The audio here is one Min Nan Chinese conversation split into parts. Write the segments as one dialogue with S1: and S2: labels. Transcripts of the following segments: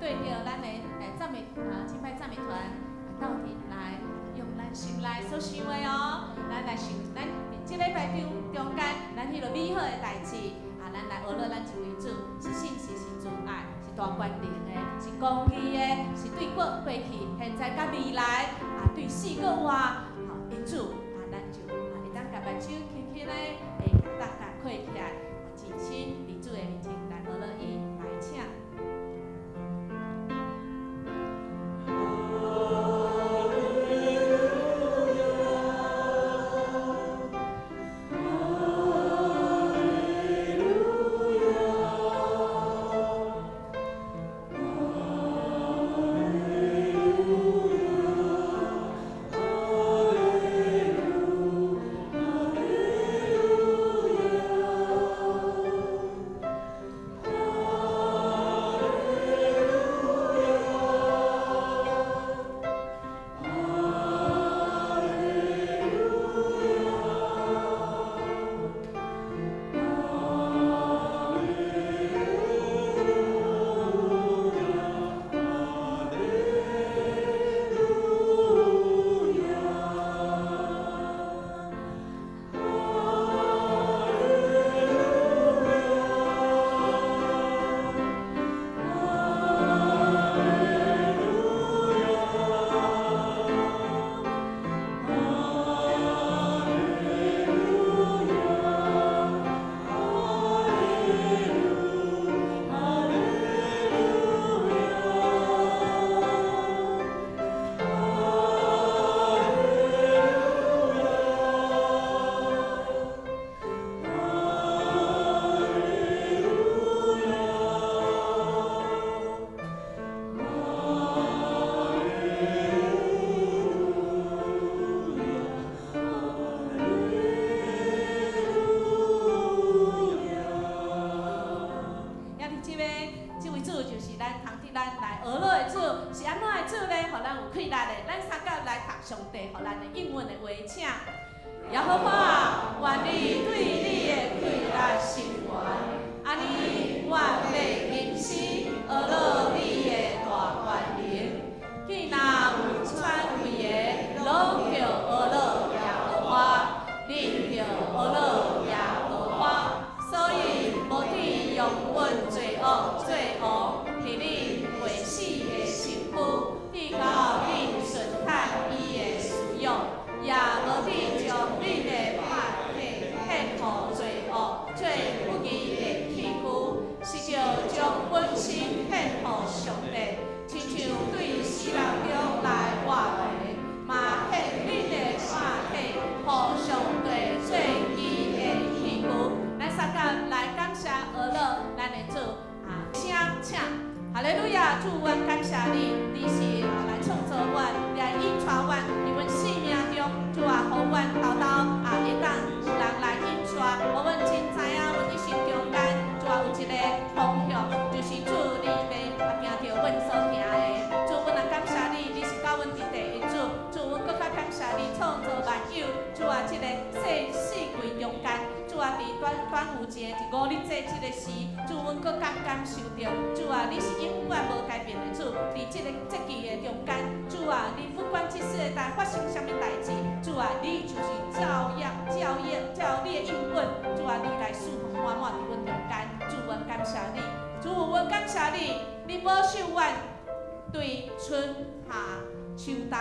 S1: 對著咱的讚美啊敬拜讚美團鬥陣來用咱心內所想的哦，咱來想咱佇這禮拜中中間，咱彼个美好的代誌啊，咱來學了咱這位主是信實，是慈愛，是大權能的，是公義的，是對過去、現在佮未來啊，對死閣活吼的主啊，咱就啊會當共目睭輕輕的會共大家開起來，真心佇主的面前來學了伊來請。也佇這个這位主就是咱通佇咱來學樂的主，是按怎的主呢？予咱有氣力的，咱三甲來讀上帝予咱的應允的話，請。耶和華，願你對你的氣力伸援，按呢阮欲吟詩學樂你的大權能。見若有喘氣的，攏著學樂耶和華，恁著學樂耶和華。所以無得用阮罪惡做王，佇恁未死的身軀，直到恁順趁伊的私欲，也無得將恁的肉體獻予罪惡做不義的器具，是著將本身獻予上帝，親像對死人中來活的，嘛獻恁的肉體予上帝做義的器具。咱三甲來感謝學樂咱的主啊，請請，哈利路亞！主，阮感謝你，你是來創造阮，來引帶阮，佇阮生命中，主啊，予阮沓沓啊，會當有人來引帶，予阮真知影，阮一生中間，主啊，有一个方向，就是主你欲啊行著阮所行的。主，阮也感謝你，你是教阮佇地的主，主，阮閣較感謝你創造萬有，主啊，這个四四季中間，主啊，佇端端午節，佇五日節這个時，主，阮閣較感受著，主啊，你是永遠無改變的主，佇這個節期的中間，主啊，你不管這世代發生啥物代誌，主啊，你就是照樣照樣照你的應允，主啊，你來賜福滿滿佇阮中間，主，阮感謝你，主，阮感謝你，你保守阮對春夏秋冬，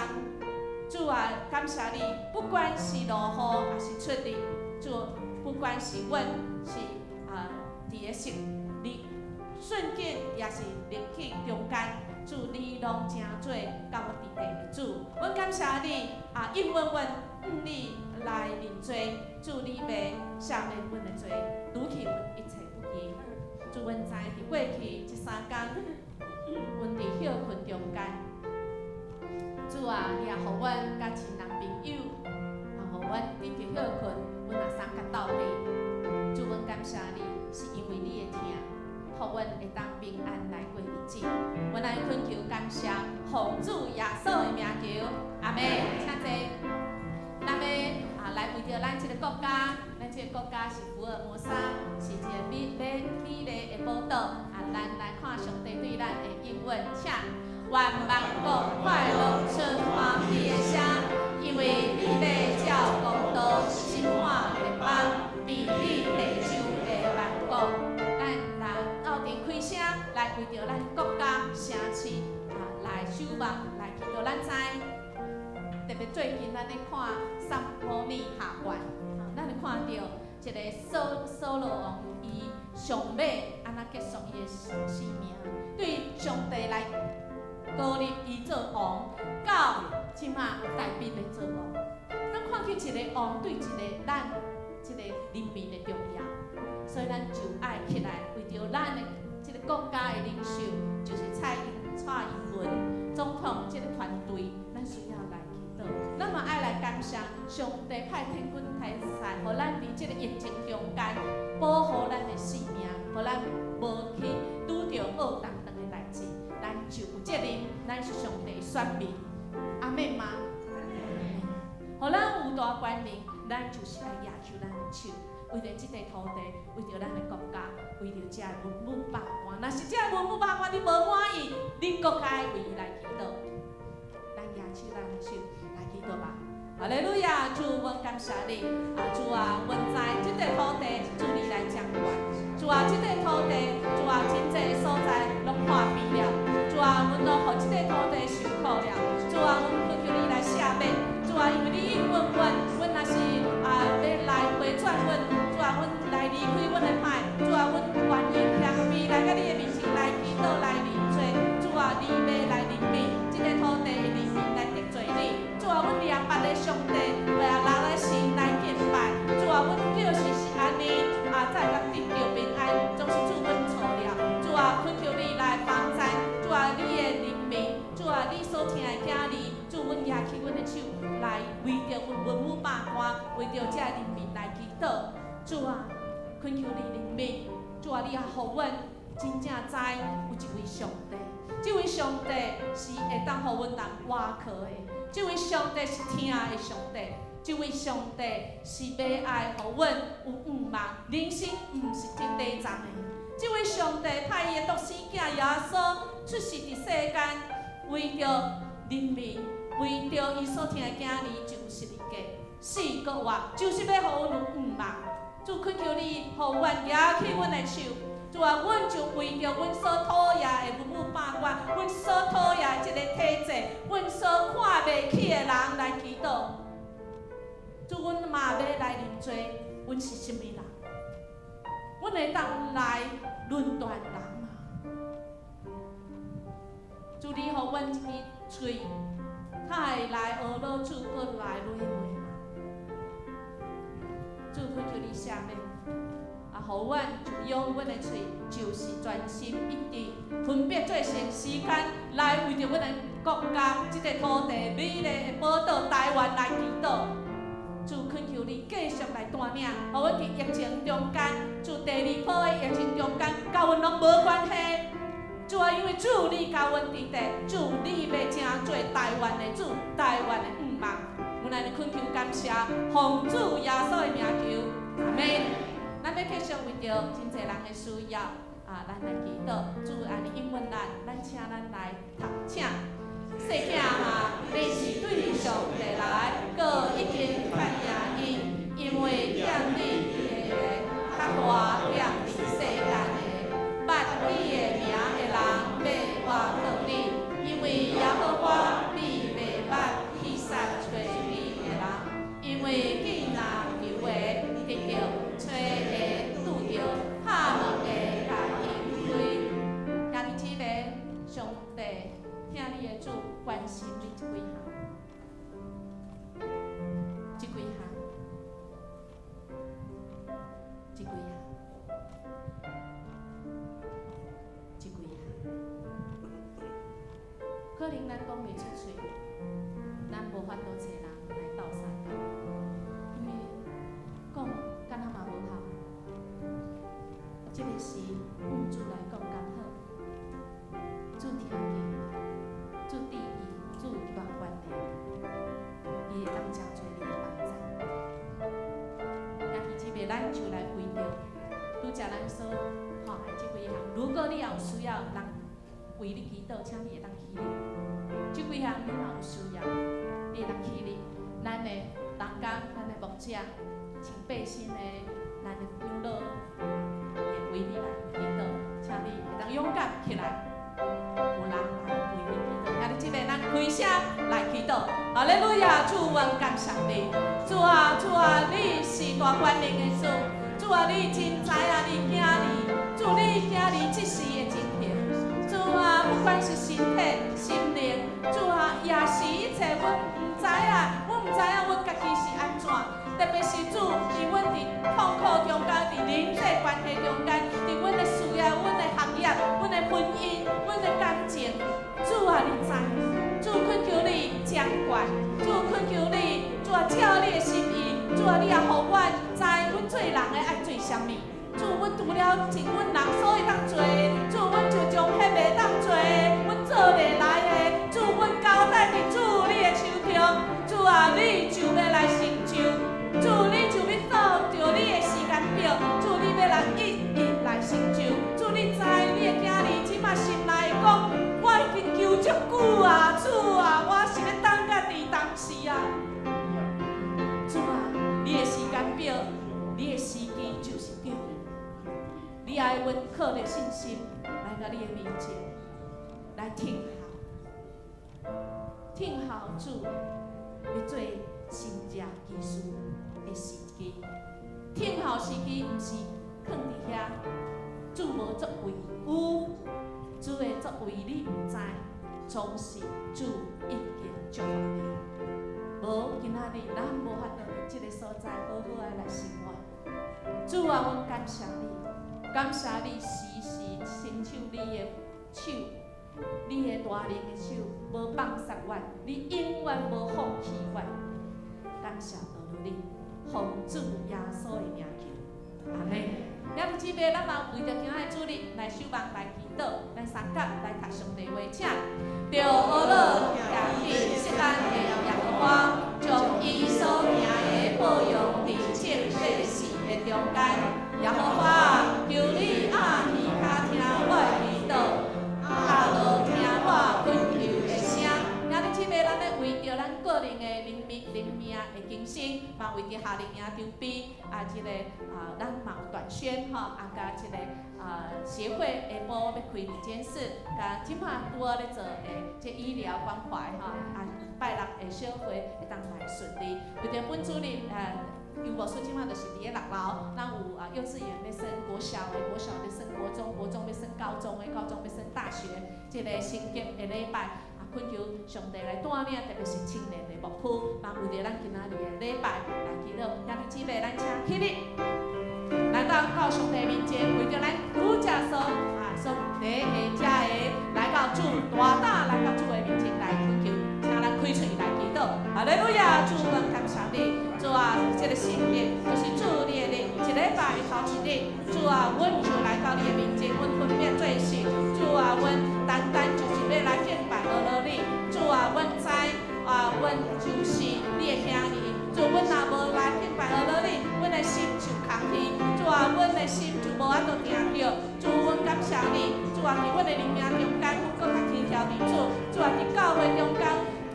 S1: 主啊，感謝你，不管是落雨抑是出日，主，不管是阮是啊佇个順逆順境，抑是逆境中間，主你攏成做佮阮佇地的主，阮感謝你啊，應允阮向你來認罪，主你欲赦免阮的罪，除去阮一切不義。主，阮知佇過去這3工，阮佇歇睏中間，主啊，你也予阮佮親人朋友，啊，予阮得著歇睏，阮也送佮鬥陣。主，阮感謝你，是因為你的疼，予阮會當平安來過日子。阮來懇求感謝，奉主耶穌的名求，阿們，請坐。咱欲啊來。來為著咱這个國家，咱這个國家是福爾摩沙，是一个美美美麗的寶島。啊，咱來看上帝對咱的應允，請願萬國快樂，出歡喜的聲，因為你欲照公道審判列邦，治理地上的萬國。咱來鬥陣開聲，來為著咱國家城市啊來守望，來祈禱。咱知，特別最近咱咧看撒母耳下傳，啊，咱會看著一個掃羅王伊上尾按怎結束伊的生命，對上帝來膏立伊做王，到這馬大衛欲做王，咱看見一个王對一個咱這个人民的重要，所以咱就愛起來為著咱的這个國家的領袖，就是蔡英文總統這个團隊，咱需要來祈禱。咱嘛愛來感謝上帝派天軍天使，予咱佇這个疫情中間保護咱的性命，予咱無去拄著惡當當的代誌，咱就有責任，咱是上帝選民，阿們嗎？予咱有大權能，咱就是愛舉起咱的手，為著這塊土地，為著咱的國家，為著這个文武百官。若是這个文武百官你無滿意，你閣較愛為伊來祈禱。咱舉起咱的手來祈禱吧。哈利路亞，主，阮感謝你。啊，主啊，阮知這塊土地，主你來掌管。主啊，這塊土地，主啊，真濟所在攏破病了。主啊，阮攏予這塊土地受苦了。主啊，阮懇求你來赦免。主啊，因為你應允阮，阮若是啊欲來回轉阮，主啊，阮來離開阮的歹，主啊，阮願意謙卑來到你的面前來祈禱來認罪。主啊，你欲來憐憫這个土地的人民來得罪你。主啊，阮兩百个上帝，為啊人來神來敬拜。主啊，阮就是按呢啊，再甲得著平安，總是主阮錯了。主啊，懇求你來幫贊。主啊，你的人民，主啊，你所疼的囝兒，主，阮舉起阮的手來為著阮文武百官，為著這人民來祈禱。主啊，懇求你憐憫。主啊，你也予阮真正知有一位上帝，這位上帝是會當予阮人倚靠的，這位上帝是疼的上帝，這位上帝是欲愛予阮有向望，人生毋是這短暫的。這位上帝派伊的獨生囝耶穌出世佇世間，為著人民，為著伊所疼的囝兒上十字架，死閣活，就是欲予阮有向望。主懇求你，予阮舉起阮的手。主啊，阮就為著阮所討厭的文武百官，阮所討厭的這个體制，阮所看袂起的人來祈禱。主，阮嘛欲來認罪，阮是啥物人？阮會當來論斷人嗎？主，你予阮一支喙，較會來學老主，閣來落話嗎？主，懇求你赦免，啊，予阮就用阮的喙，就是專心一致，分別做聖時間來為著阮的國家，這个土地美麗的寶島台灣來祈禱。主，懇求你繼續來帶領，予阮佇疫情中間，主第二波的疫情中間，佮阮攏無關係。主啊，因為主你佮阮佇咧，主你欲成做台灣的主，台灣的向望。阮按呢懇求感謝，奉主耶穌的名求，阿們。咱欲繼續為著真濟人的需要，啊，咱來祈禱。主按呢應允咱，咱請咱來讀，請。細囝啊，你是對上帝來，閣已經反贏伊，因為欠你的較大欠佇世間的，捌你的名的人欲倚靠你，因為耶和華你袂捌棄殺揣你的人，因為見若求的得著，揣的拄著，敲門的共𪜶開。兄弟姊妹，上帝疼你的主關心你這幾項，這幾項，這幾項，這幾項。可能咱講袂出喙，咱無法度揣人來鬥相共，因為講敢若嘛無效。這个時，向主來講敢好，主聽見，主知意，主偌關念，伊會當成做你的幫贊。需要人為你祈禱，請你會當起立。這幾項你若有需要，你會當起立。咱的同工，咱的牧者，穿背心的，咱的長老，會為你來祈禱，請你會當勇敢起來，有人來為你祈禱。兄弟姊妹，咱開聲來祈禱。哈利路亞，主，阮感謝你。主啊，主啊，你是大權能的主。主啊，你真知影你囝兒，主你囝兒這時的情形。主啊，不管是身體、心靈，主啊，也是一切，阮毋知影，阮毋知影阮家己是按怎。特別是主，佇阮佇痛苦中間，佇人際關係中間，佇阮的事業、阮的學業、阮的婚姻、阮的感情，主啊，你知。主懇求你掌管，主懇求你，主啊，照你的心意，主啊，你也予阮知，阮做人的愛做啥物。主，阮除了盡阮人所會當做的，主，阮就將彼袂當做的，阮做袂來的，主，阮交代佇主你的手中，主啊，你就欲來成就，主，你就欲照著你的時間表，主，你欲來一一來成就，主，你知你的囝兒這馬心內講，我已經求足久啊，主啊，我是欲等到佇當時啊。主啊，你的時間表，你的時機就是對的。你愛阮靠著信心來到你的面前，來聽候，聽候主欲做神蹟奇事的時機。聽候時機毋是囥佇遐，主無作為，有主的作為你毋知，總是主已經祝福你。無今仔日咱無法度佇這个所在好好仔來生活。主啊，阮感謝你，感謝你時時伸手你的手，你的大能的手無放殺阮，你永遠無放棄阮。感謝多謝你，奉主耶穌的名求，阿們。兄弟姊妹，咱嘛為著今仔日主日來守望來祈禱，咱三甲來讀上帝話，請。著呵咾興起錫安的耶和華，將伊所行的報應佇眾百姓的中間。耶和華，求你掩耳跤聽我的祈禱，敲鑼聽我懇求的聲。兄弟姊妹，咱欲為著咱個人的靈命靈命的更新，嘛為著夏令營籌備啊，這个啊，咱嘛有短宣吼，啊，佮這个啊協會下晡欲開診間室，佮這馬拄仔咧做的這醫療關懷吼，啊，拜六的小會會當來順利。為著本主日啊，尤牧師這馬就是佇咧六樓，咱有啊幼稚園欲升國小的，國小欲升國中，國中欲升高中的，高中欲升大學，這个升級的禮拜。懇求上帝來帶領，特別是青年的牧區，嘛為著咱今仔日的禮拜來祈禱。兄弟姊妹，咱請起立，來到到上帝面前，為著咱拄才所啊所提的遮个來到主大膽來到主的面前來懇求，請咱開喙來祈禱。哈利路亞，主，阮感謝你，主啊，這个新日就是主你的日，一禮拜的頭一日，主啊，阮就來到你的面前，阮分別做聖，主啊，阮單單就是欲來敬拜呵咾你，主啊，阮知啊，阮就是你的兄弟，主，阮若無來敬拜呵咾你，阮的心就空虛，主啊，阮的心就無法度定著，主，阮感謝你，主啊，佇阮的靈命中間，阮閣較輕佻佇主，主啊，佇教會中間。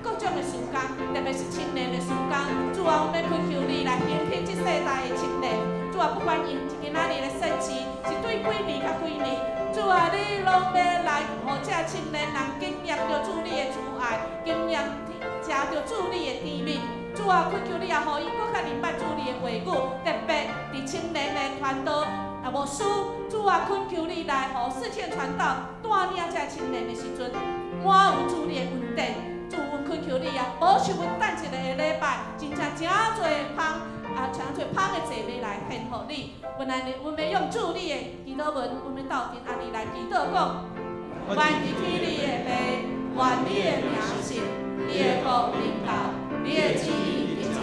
S1: 各種的事工，特別是青年的事工，主啊，阮欲懇求你來興起這世代的青年。主啊，不管𪜶今仔日的設置是對幾年佮幾年，主啊，你攏欲來予這青年人經驗著主你的慈愛，經驗食著主你的甜蜜。主啊，懇求你也予𪜶閣較明白主你的話語，特別佇青年的傳道啊牧師，主啊，懇求你來予世界傳道帶領這青年的時陣，滿有主你的恩典。主，阮懇求你啊，保守阮等一个下禮拜，真正誠濟芳啊，誠濟芳的祭物來獻予你。阮按呢，阮欲用主你的祈禱文，阮欲鬥陣按呢來祈禱講：願佇天裡的父，願你的名聖，你的國臨到，你的旨意實行，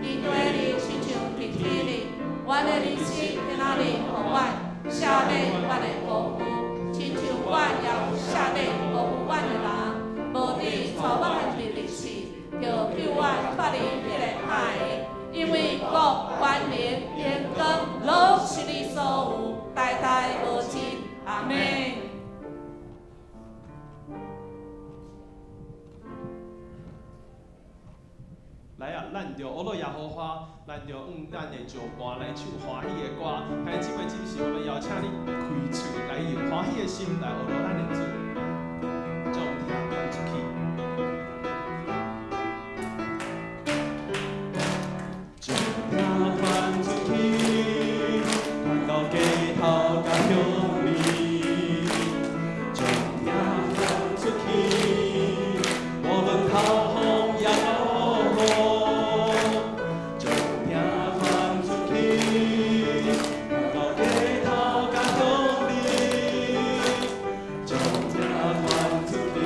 S1: 佇地裡親像佇天裡。阮的飲食今仔日予阮，赦免阮的過犯，親像阮也有赦免過犯阮的人。無致帶阮入入試，著救阮脫離彼个歹的。因為國、權能、榮光，攏是你所有，代代無盡。阿們。
S2: 咱著學樂耶和華，咱著向咱的石磐來唱歡喜的歌。兄弟姊妹，這時我們邀請你開喙來用歡喜的心來學樂咱的主，將疼傳出去。將疼傳出去，傳到街頭佮鄉里，將疼傳出去，無論透風抑落雨，將疼傳出去，傳到街頭佮鄉里，將疼傳出去，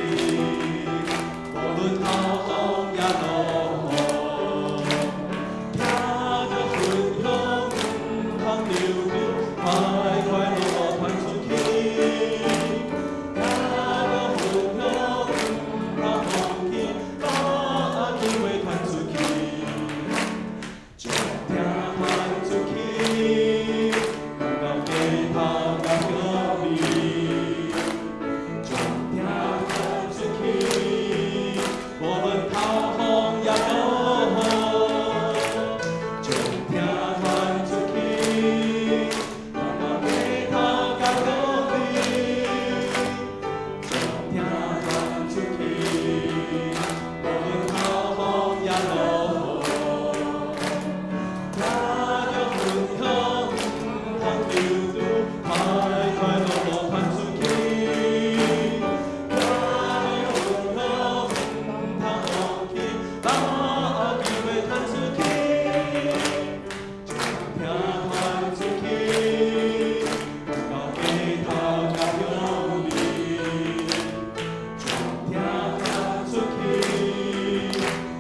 S2: 無論透風抑落雨。聽著分享，毋通留住，快快樂樂傳出去。聽著分享，毋通放棄，把機會傳出去。將疼傳出去，傳到街頭佮鄉里。將疼傳出去，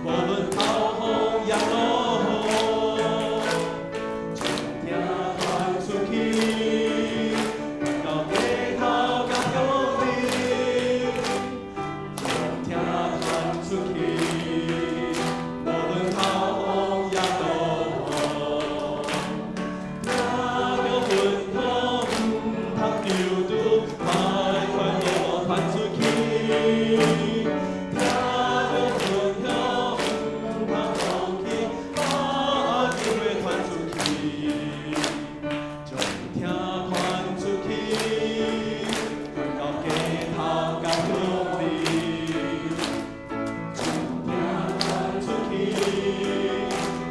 S2: 無論透風抑落雨。將疼傳出去，傳到街頭佮鄉里。將疼傳出去，無論透風抑落雨。聽著分享，毋通留住，快快樂樂傳出去。聽著分享，毋通放棄，把機會傳出去。將疼傳出去，傳到街頭佮鄉里。將疼傳出去，無論透風抑落雨。將疼傳出去，傳到街頭佮鄉里。將疼傳出去，無論透風抑落雨。聽著分享，毋通留住，快快樂樂傳出去。聽著分享，毋通放棄，把機會傳出去。將疼傳出去，傳到街頭佮鄉里。將疼傳出去，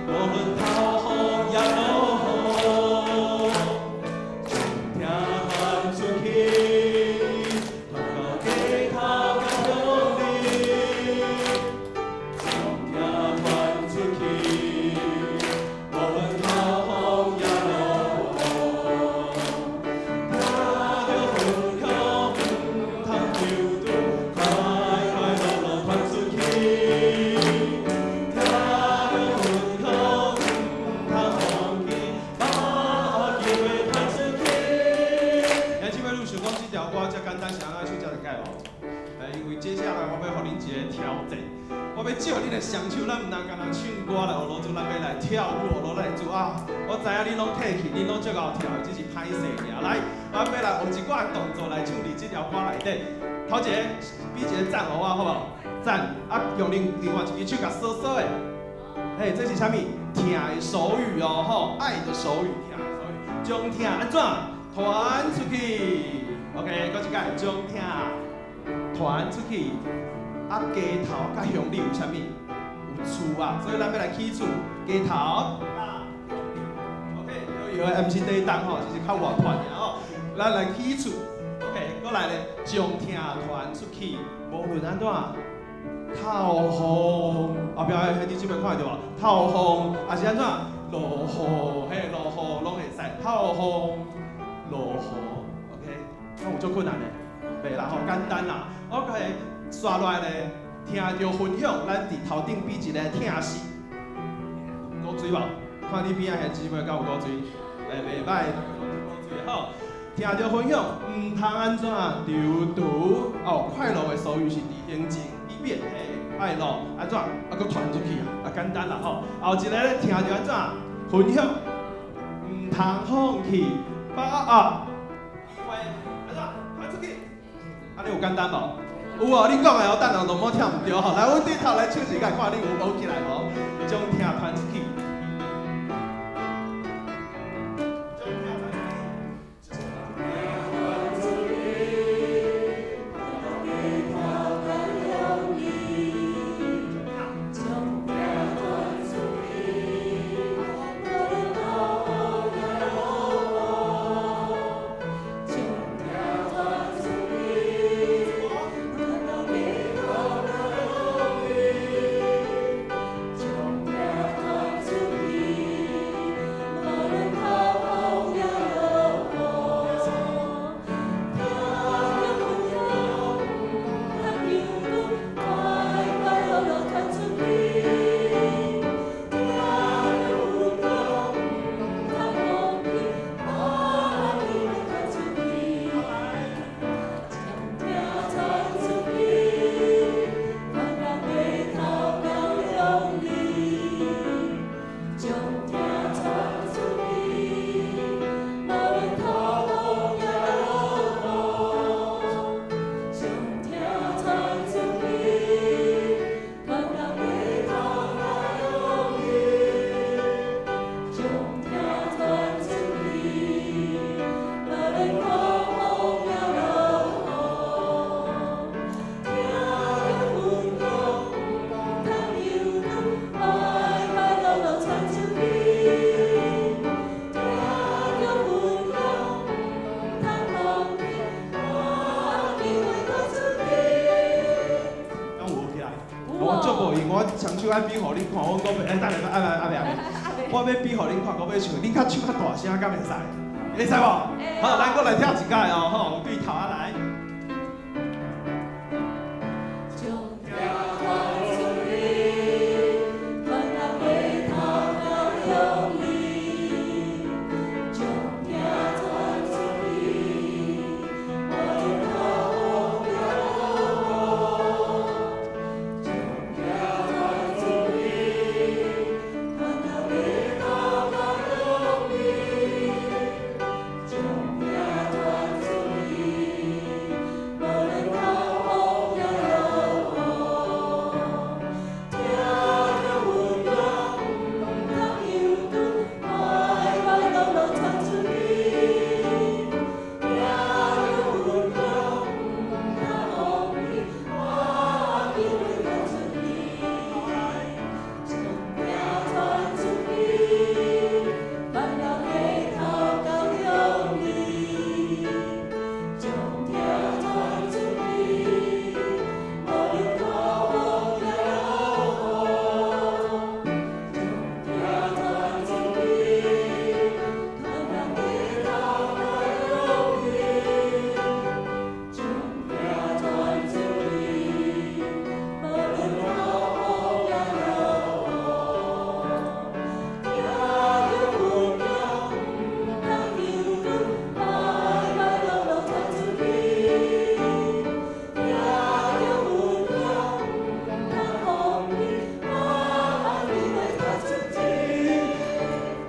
S2: 無論透風抑落雨。將疼傳出去，傳到街頭佮鄉里。將疼傳出去，無論透風抑落雨。聽著分享，毋通留住，快快樂樂傳出去。聽著分享，毋通放棄，把機會傳出去。兄姊妹，你有想講這條歌遮簡單，是按怎唱遮爾解無？因為接下來我欲予恁一個挑戰，我欲借恁的雙手，咱毋通干焦唱歌來學樂主，咱欲來跳舞學樂咱的主啊！我知影恁攏客氣，恁攏足𠢕跳的，只是歹勢爾。來，我欲來學一寡動作來唱佇這條歌內底。頭一個，比一個讚予我好無？讚啊！用恁另外一支手共挲挲的。嘿，這是啥物？疼的手語哦，吼，愛的手語，疼的手語，將疼按怎傳出去？OK，閣一擺，將疼傳出去。啊，街頭佮鄉里有啥物？有厝啊，所以咱欲來起厝，街頭。OK，搖搖的，毋是地動吼，只是較活潑爾吼。咱來起厝，OK，閣來咧，將疼傳出去，無論按怎，透風，後壁的兄弟姊妹看會著無？透風，抑是按怎？落雨，嘿，落雨攏會使，透風，落雨，OK，敢有足困難的？袂啦吼，簡單啦。OK，紲落來咧，聽著分享，咱佇頭頂比一個疼死，古錐無？看你邊仔兄姊妹敢有古錐？欸，袂歹，古錐好。聽著分享，毋通按怎丟除哦，快樂的手語是佇行前以免嘿，快樂按怎啊，閣傳出去啊，啊簡單啦吼。後一個咧聽著按怎分享，毋通放棄，把啊，機會按怎傳出去，按呢有簡單無？有哦，你講的我等下都無聽毋著吼。來，阮對頭來唱一下，看你有學起來無？將將疼傳出去。將疼傳出去。敢有學起來？我足無閒，我雙手愛比予恁看，我講欲，欸，等下，阿未阿未阿未，我欲比予恁看，我欲唱，恁較唱較大聲，敢會使？會使無？好，咱閣來跳一擺哦，吼，對頭仔來。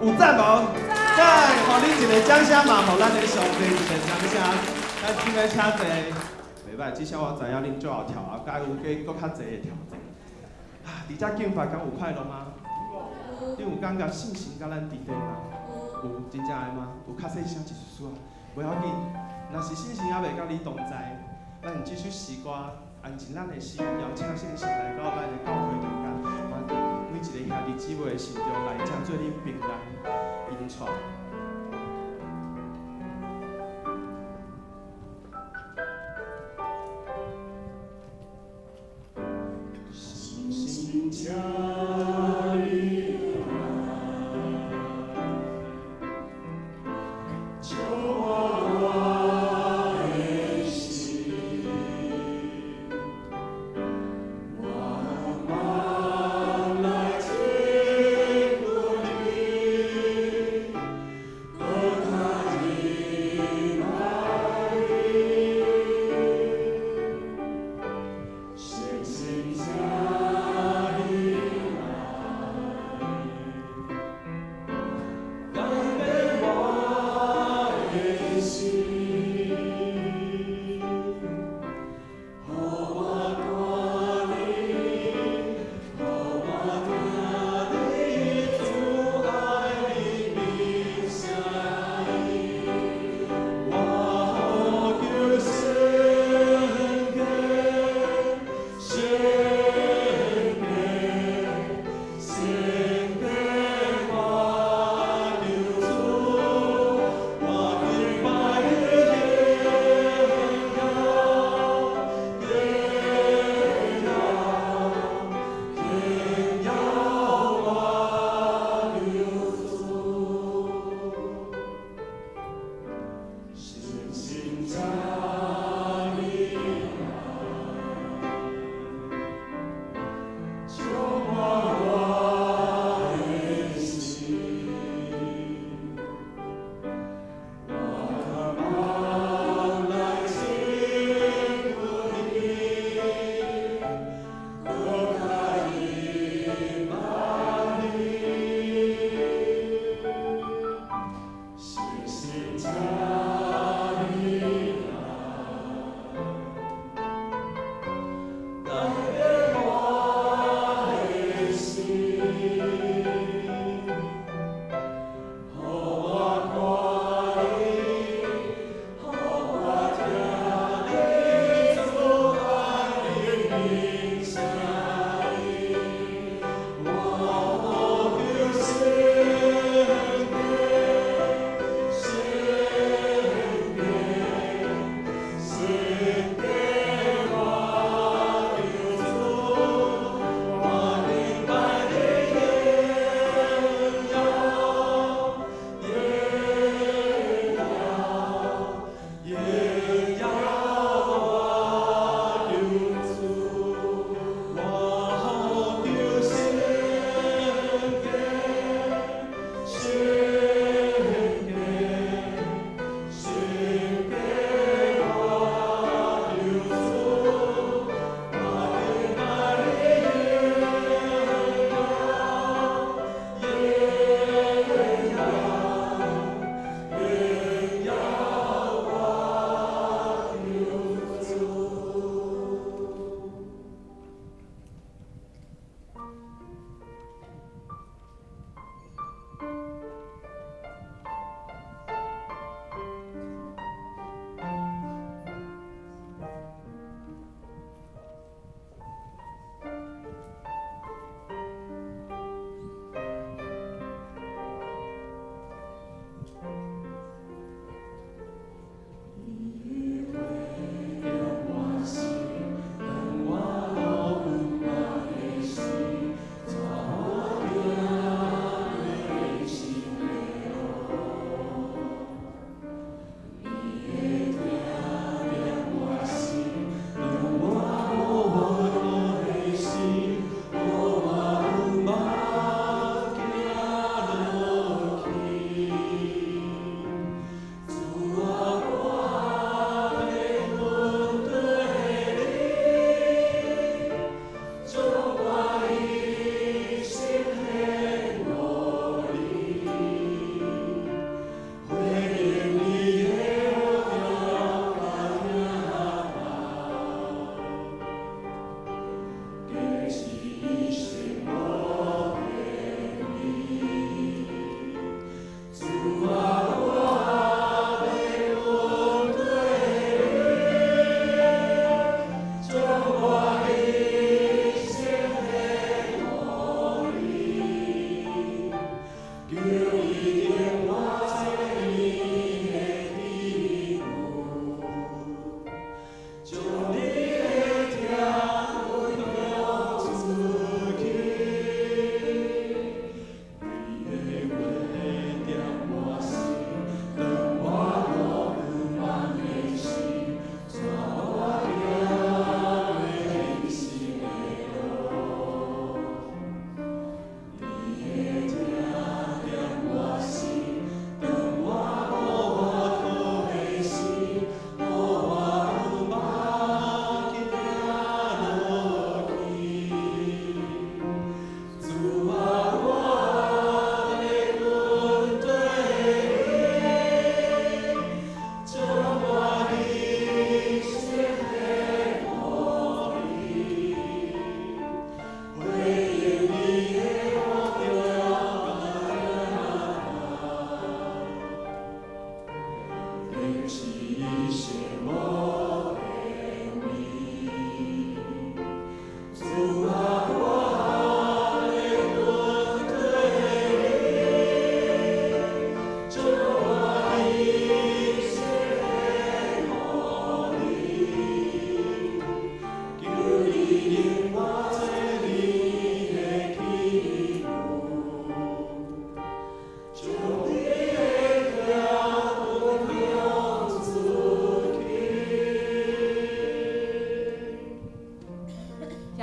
S2: 有讚無？讚！予恁一个掌聲嘛，予咱的上帝一个掌聲。咱今日請坐，袂䆀，至少我知影恁最後跳啊，該有加閣較濟的挑戰。啊，佇遮敬拜敢有快樂嗎？你有感覺聖神佮咱佇底嗎？有，真正的嗎？有較細聲一絲絲啊，無要緊。若是聖神猶未佮你同在，咱用這首詩歌安靜咱的心，邀請聖神來到咱的教會中間，嘛佇每一个兄弟姊妹的心中來，成做恁平安引帶。
S3: 聖神這裡來，照我的心，慢慢來親近你，閣較認愛你。聖神這裡來，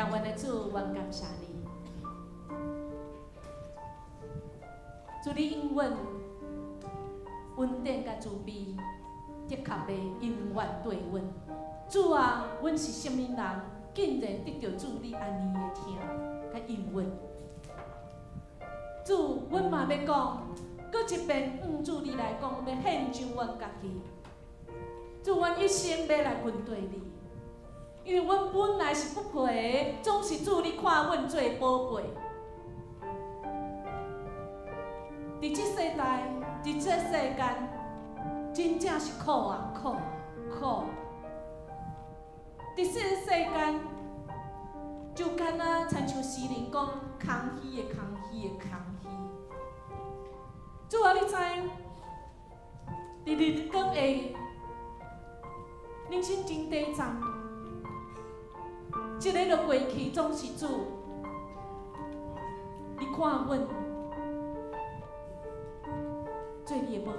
S1: 阮的主，阮感謝你。主，你應允恩典佮慈悲，的確袂永遠綴阮。主啊，阮是啥物人，竟然得著主你按呢的疼佮應允。主，阮嘛欲講，閣一遍，向主你來講，欲獻上阮家己。主，阮一生欲來跟綴你，因為阮本來是不配的，總是主你看阮做寶貝。佇這世代，佇這世間，真正是苦啊苦苦。佇這世間，就敢若親像詩人講，空虛的空虛的空虛。主啊，你知影，佇日光下，人生真短暫，一个就過去，總是主，你看阮做你的寶貝，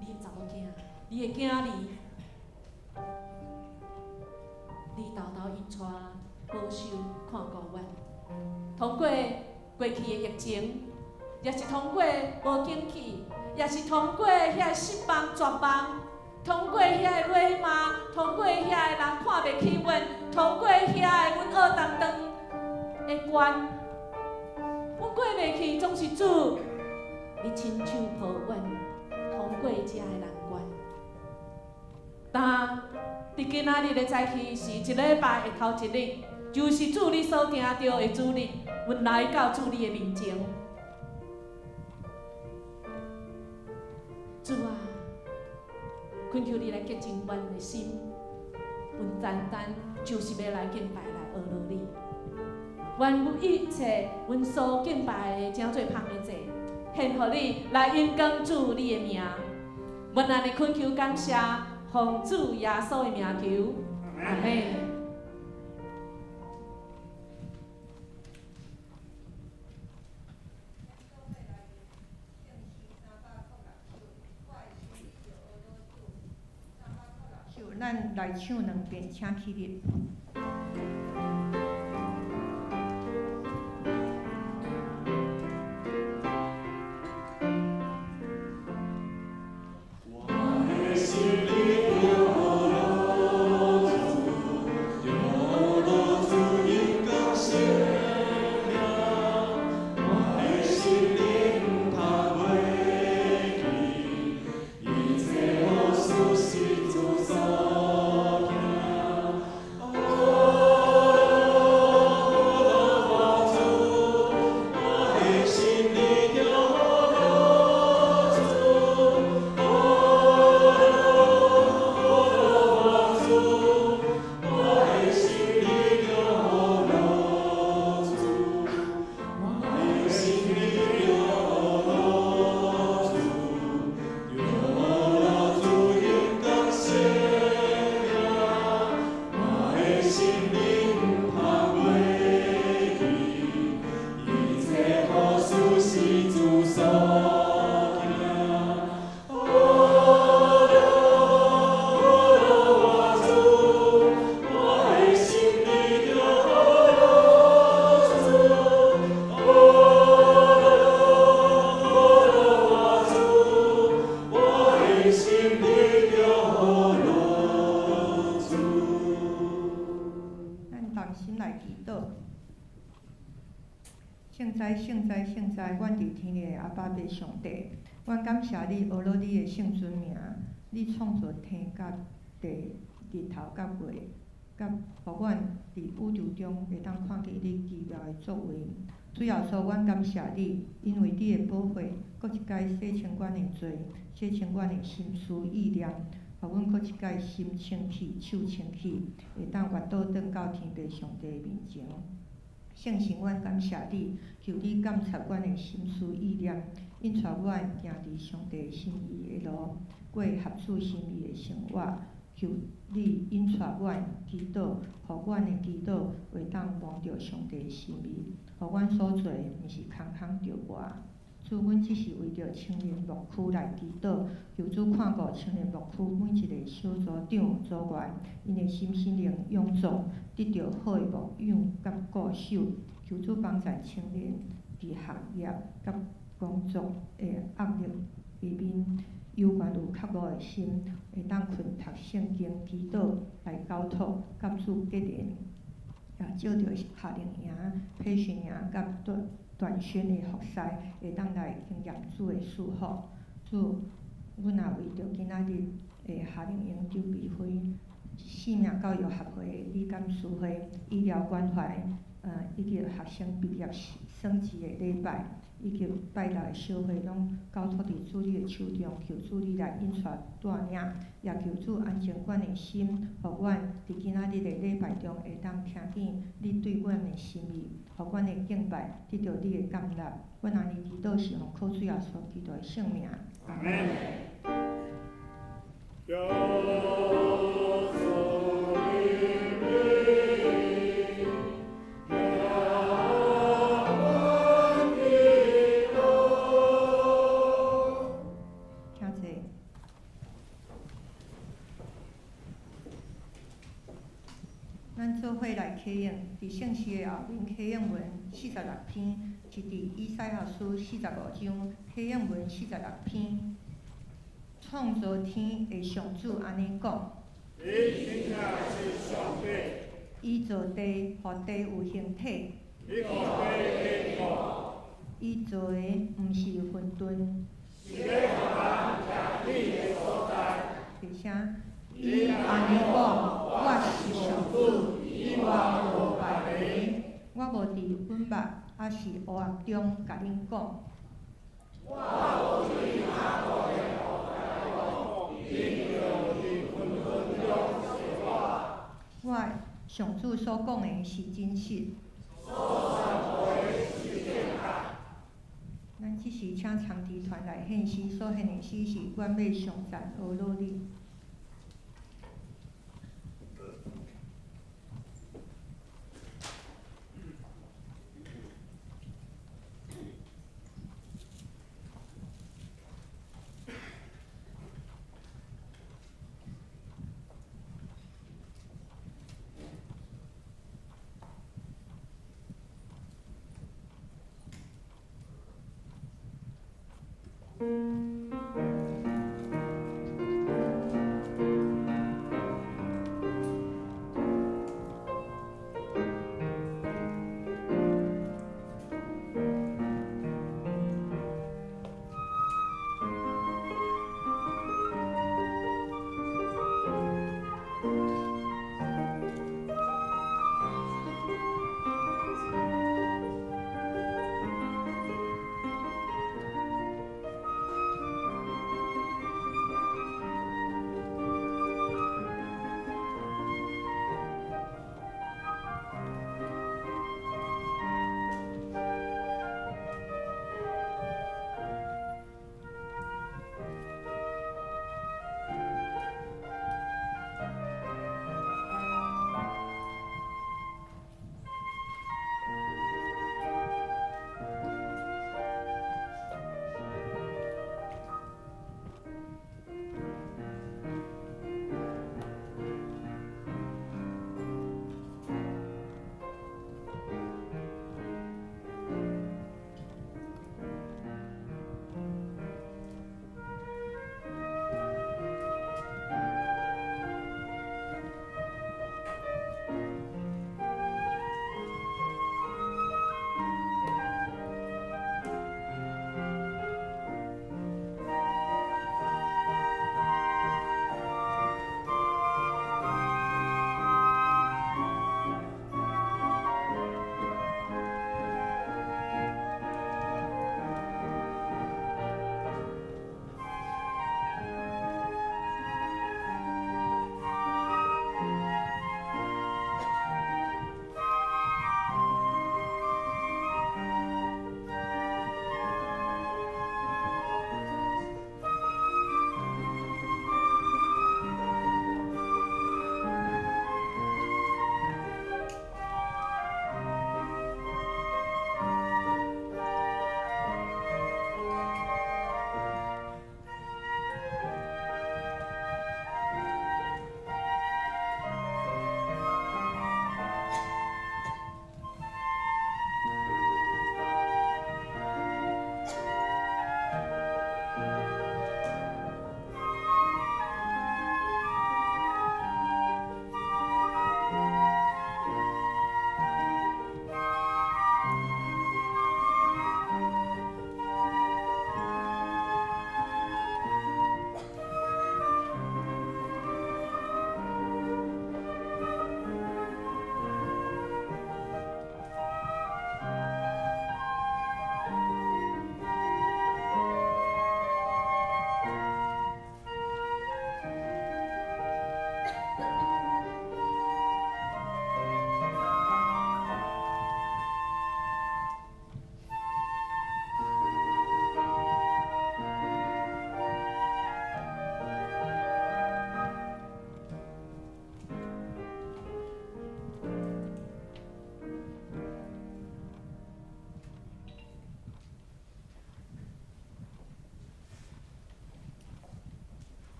S1: 你的查某囝，你的囝兒，你沓沓引帶保守看顧阮，通過過去的疫情，也是通過無景氣，也是通過遐個失望絕望，通過遐個辱罵，通過遐個人看袂起阮，通過遐個阮學當當的關，阮過袂去，總是主，你親手抱阮，通過這个難關。但佇今仔日的早起是一禮拜的頭一日，就是主你所定著的主日，阮來到主你的面前。主啊，懇求你來潔淨阮的心，阮單單就是欲來敬拜來阿羅你。願一切阮所敬拜的，成做芳的祭，獻予你來榮光主你的名。阮按呢懇求感謝，奉主耶穌的名求，阿們。
S4: 咱來唱兩遍，請起立。
S2: 我的心裡著阿羅主，著阿羅主榮光生命，我的心靈毋通袂記，一切好事是主所行。阿羅主，我的心裡著阿羅主，阿羅主，我的心裡著阿羅主，我的心裡著阿羅主，著阿羅主榮光生命，我的心靈毋通袂記，一切好事是主所行。阿羅主，我的心裡著阿羅主，阿羅主，我的心裡著阿羅主。
S4: 咱同心來祈禱。聖哉，聖哉，聖哉！阮佇天的阿爸父上帝，阮感謝你，阿羅你的聖尊名。你創造天佮地、日頭佮月，佮予阮佇宇宙中會當看見你奇妙的作為。主耶穌，阮感謝你，因為你的寶血，閣一擺洗清阮的罪，洗清阮的心思意念，予阮閣一擺心清氣、手清氣，會當越倒轉到天父上帝的面前。聖神，阮感謝你，求你監察阮的心思意念，引帶阮行佇上帝心意的路，過合主心意的生活。求你引帶阮祈禱，予阮的祈禱會當蒙著上帝的心意，予阮所做的毋是空空著活。主，阮只是為著青年牧區來祈禱，求主看顧青年牧區每一个小組長、組員，𪜶的心身靈勇壯，得著好的牧養佮固守。求主幫助青年佇學業佮工作的壓力裡面，猶原有較五的心，會當困讀聖經、祈禱來交託佮主結連。也藉著夏令營、培訓營佮短宣的服事，會當來經驗主的祝福。主，阮也為著今仔日的夏令營籌備會、生命教育協會的理監事會、醫療關懷，以及學生畢業升級的禮拜，以及拜六的小會，攏交託佇主你的手中，求主你來引帶帶領，也求主安靜阮的心，予阮佇今仔日的禮拜中會當聽見你對阮的心意，予阮的敬拜得著你的甘納。阮按呢祈禱是奉靠主耶穌基督的聖名。阿門。
S3: 有主的名，仰望的路。
S4: 請坐。咱做伙來啟應，佇聖詩的後面啟應文四十六篇，是佇以賽亞書四十五章啟應文四十六篇。創造天的上主按呢講：
S3: 伊真正是上帝，
S4: 伊造地，予地有形體。
S3: 伊予地堅固，
S4: 伊造的毋是混沌。
S3: 是欲予人徛佇的所在。
S4: 第聲，伊按呢講：我是上主，以外無別个。我無佇隱密，抑是黑暗中共恁講。
S3: 我無對雅各的後代講，恁著佇混沌中說話。
S4: 我上主所講的是真實。
S3: 所宣布的是正確。
S4: 咱這時請參詩團來獻詩，所獻的詩是《阮欲頌讚呵咾你》。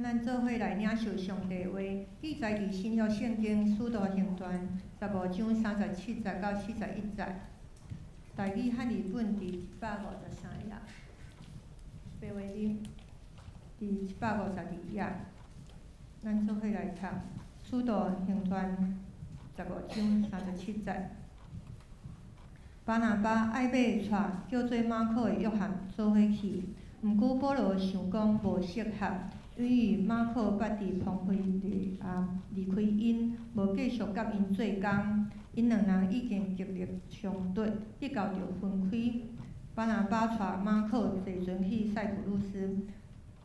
S4: 咱做伙來領受上帝話，記載佇新約聖經使徒行傳15章37節到41節，台語漢字本佇153頁，白話字佇152頁。咱做伙來讀使徒行傳十五章三十七節。巴拿巴愛欲帶叫做馬可的約翰做伙去，毋過保羅想講無適合，因為馬可捌佇旁非利亞離開𪜶，無繼續佮𪜶做工。𪜶兩人已經激烈衝突，直到著分開。巴拿巴帶馬可坐船去塞浦路斯，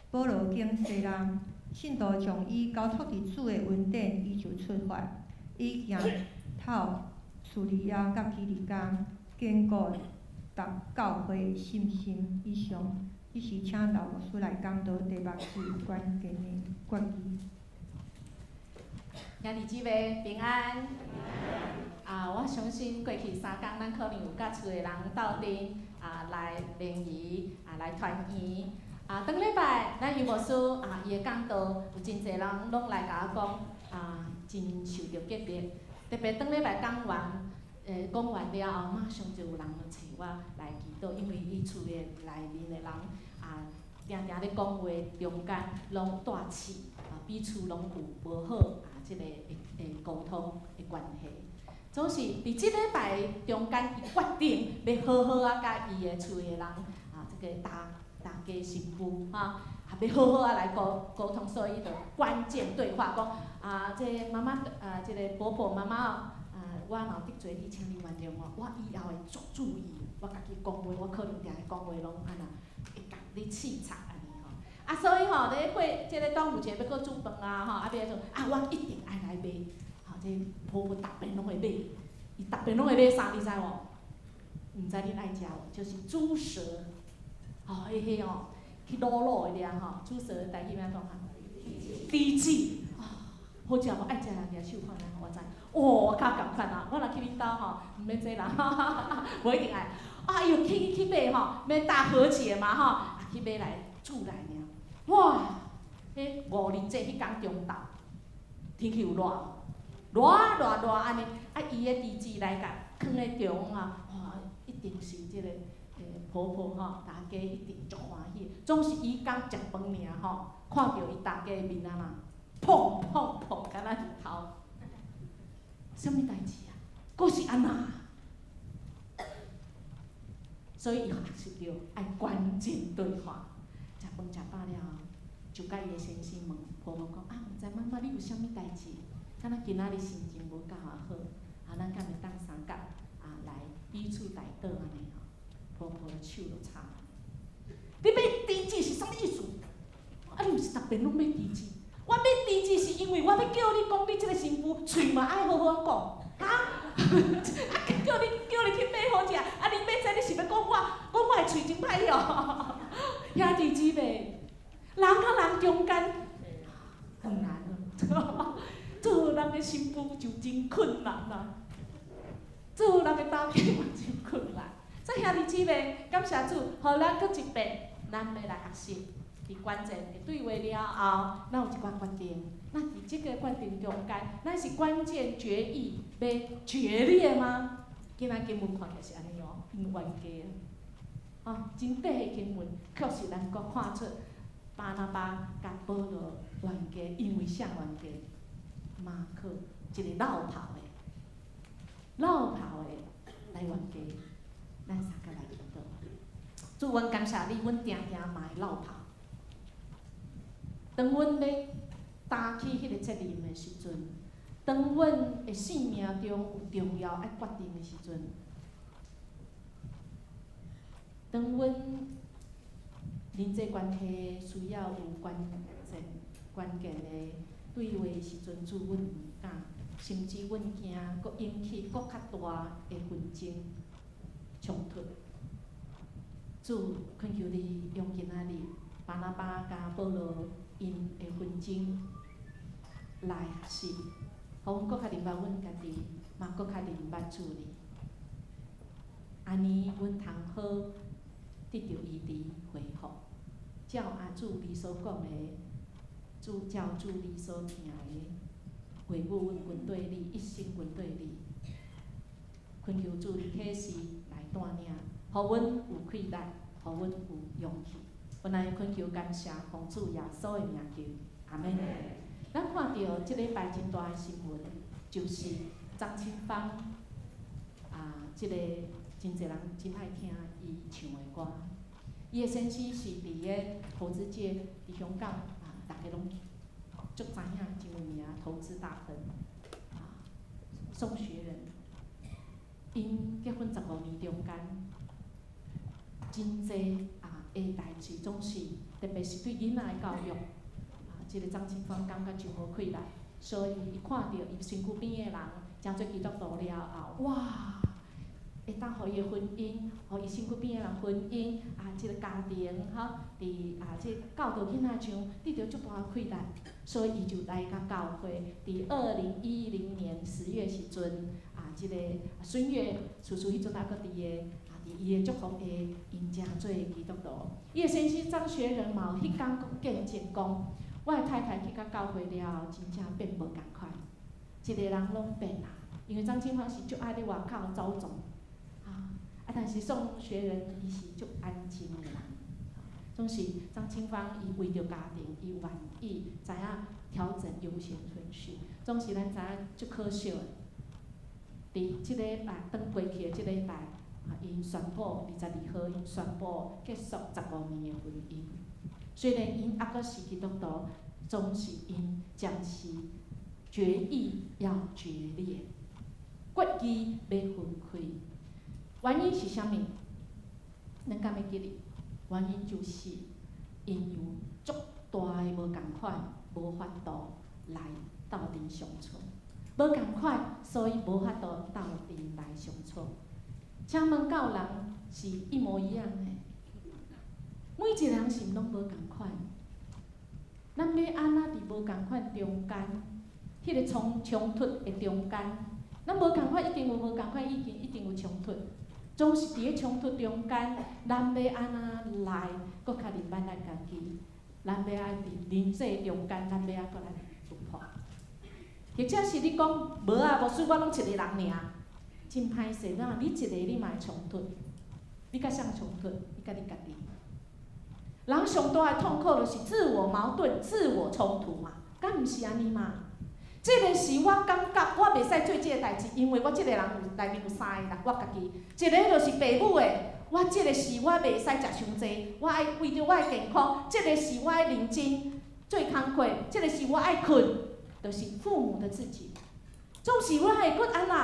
S4: 保羅經西拉，信徒將伊交託佇主的恩典，伊就出發。伊行透敘利亞佮基利家，堅固逐教會信心。以上，這是請劉牧師來講道題目是關鍵的決議。
S1: 兄弟姊妹平安。啊，我相信過去三工，咱可能有佮厝的人鬥陣啊來聯誼啊來團圓。啊，頂禮拜咱尤牧師啊，伊的講道有真濟人攏來共我講啊，真受著激勵。特別頂禮拜講完，講完了後，馬上就有人來揣我來祈禱，因為伊厝的內面的人啊，定定咧講話中間攏帶刺，啊，彼此攏有無好啊，這个會溝通的關係。總是佇這禮拜中間，伊決定欲好好仔佮伊的厝的人啊，這個大家媳婦哈，啊，欲好好仔來溝溝通，所以伊就關鍵對話講啊，這媽媽啊，這个婆婆媽媽哦，啊，我若得罪你，請你原諒我，我以後會足注意，我家己講話，我可能定定講話攏按那，會共你刺插按呢吼。啊，所以吼，咧過這个端午節欲閣煮飯啊吼，啊欲按怎啊，我一定愛來買。吼，這婆婆逐遍攏會買，伊逐遍攏會買啥，你知無？毋知恁愛食無？就是豬舌，吼，彼彼哦，去滷滷的爾吼，豬舌台語欲按怎講啊？豬舌，啊，好食無？愛食人舉手看覓，予我知。哦，我較仝款啊，我若去恁兜吼，毋免這啦，無一定愛。哎喲，去去買吼，欲大和解嘛吼，啊去買來煮來爾。哇，彼五日節彼工中晝，天氣有熱無？熱熱熱按呢，啊伊的豬舌來共囥咧中啊，哇，一定是這个婆婆吼，大家一定足歡喜。總是伊剛食飯爾吼，看著伊大家的面按怎，砰砰砰，敢若日頭。啥物代誌啊？閣是按怎？所以伊學習著愛關鍵對話。食飯食飽了後，就共伊的先生問婆婆講：啊，毋知媽媽你有啥物代誌？敢若今仔日心情無夠啊好，啊，咱敢會當相佮啊來彼此代禱按呢吼？婆婆的手就插。你買豬舌是啥物意思？啊，你毋是逐遍攏買豬舌？我買豬舌是因為我欲叫你講，你這个新婦喙嘛愛好好仔講，哈？啊，叫你叫你去買好食，啊，你買這你是欲講我，講我的喙真歹哦？兄弟姊妹，人佮人中間很難啊，做人的新婦就真困難啊，做人的大家嘛真困難。所以兄弟姊妹，感謝主，予咱閣一遍，咱欲來學習。佇關鍵的對話了後，咱有一寡決定。那佇這个決定中間，咱是關鍵決議欲決裂嗎？今仔經文看起來是按呢哦，𪜶冤家啊，真短的經文，確實咱閣看出巴拿巴佮保羅冤家，因為啥冤家？馬可一个落跑的，落跑的來冤家，咱相共來祈禱。主，阮感謝你，阮定定嘛會落跑。當阮欲擔起彼个責任的時陣，當阮的生命中有重要愛決定的時陣，當阮人際關係需要有關鍵關鍵的對話的時陣，主，阮毋敢，甚至阮驚閣引起閣較大的紛爭衝突。主，懇求你用今仔日巴拿巴佮保羅𪜶的紛爭來學習，予阮閣較認捌阮家己，嘛閣較認捌主你。按呢，阮通好得著醫治恢復，照阿主你所講的，主照主你所疼的話語，阮跟綴你，一生跟綴你。懇求主你啟示來帶領，予阮有氣力，予阮有勇氣。阮來懇求感謝，奉主耶穌的名求，阿門。咱看著這禮拜真大的新聞，就是張清芳啊，這個真濟人真愛聽伊唱的歌。伊的先生是佇個投資界，佇香港啊，逐家攏足知影，真有名，投資大亨啊，宋學仁。𪜶結婚15年中間，真濟啊的代誌，總是特別是對囡仔的教育，啊，這個張清芳感覺真無氣力，所以伊看著伊身軀邊的人成做基督徒了後，哇！會當予伊的婚姻，予伊身軀邊的人婚姻啊，這個家庭吼，佇啊這個教導囡仔上得著足大的氣力，所以伊就來共教會。佇2010年10月時陣，啊，這個孫悅叔叔彼陣猶閣佇個，啊，佇伊的祝福下，𪜶成做基督徒。伊的先生張學仁嘛有彼工閣見證講，我的太太去到教會了後，真正變無仝款，一个人攏變啦。因為張清芳是足愛咧外口走動。啊！但是宋學仁伊是足安靜的人，總是張清芳伊為著家庭，伊願意知影調整優先順序。總是咱知影足可惜的，佇這禮拜轉過去的這禮拜，啊，𪜶宣布22號，𪜶宣布結束十五年的婚姻。雖然𪜶猶閣是基督徒，總是𪜶暫時決意要決裂，決意欲分開。原因是啥物？咱敢會記得？原因就是𪜶有足大的無仝款，無法度來鬥陣相處。無仝款，所以無法度鬥陣來相處。請問敢有人是一模一樣的？每一個人是毋攏無仝款？咱欲按怎佇無仝款中間，彼個衝突的中間，咱無仝款一定有無仝款意見，一定有衝突。總是佇咧衝突中間，咱欲按怎來，閣較認捌咱家己？咱欲按佇人際中間，咱欲按閣來突破？或者是你講無啊，無輸我攏一個人爾，真歹勢啦！你一個你嘛會衝突，你佮誰衝突？你佮你家己。人上大的痛苦就是自我矛盾、自我衝突嘛，敢毋是按呢嘛？這個是我感覺我袂使做這個代誌，因為我這個人有內面有三個人，我家己，一個就是父母的，我這個是我袂使食傷濟，我愛為著我的健康，這個是我愛認真做工課，這個是我愛睏，就是父母的自己。總是我會閣按怎，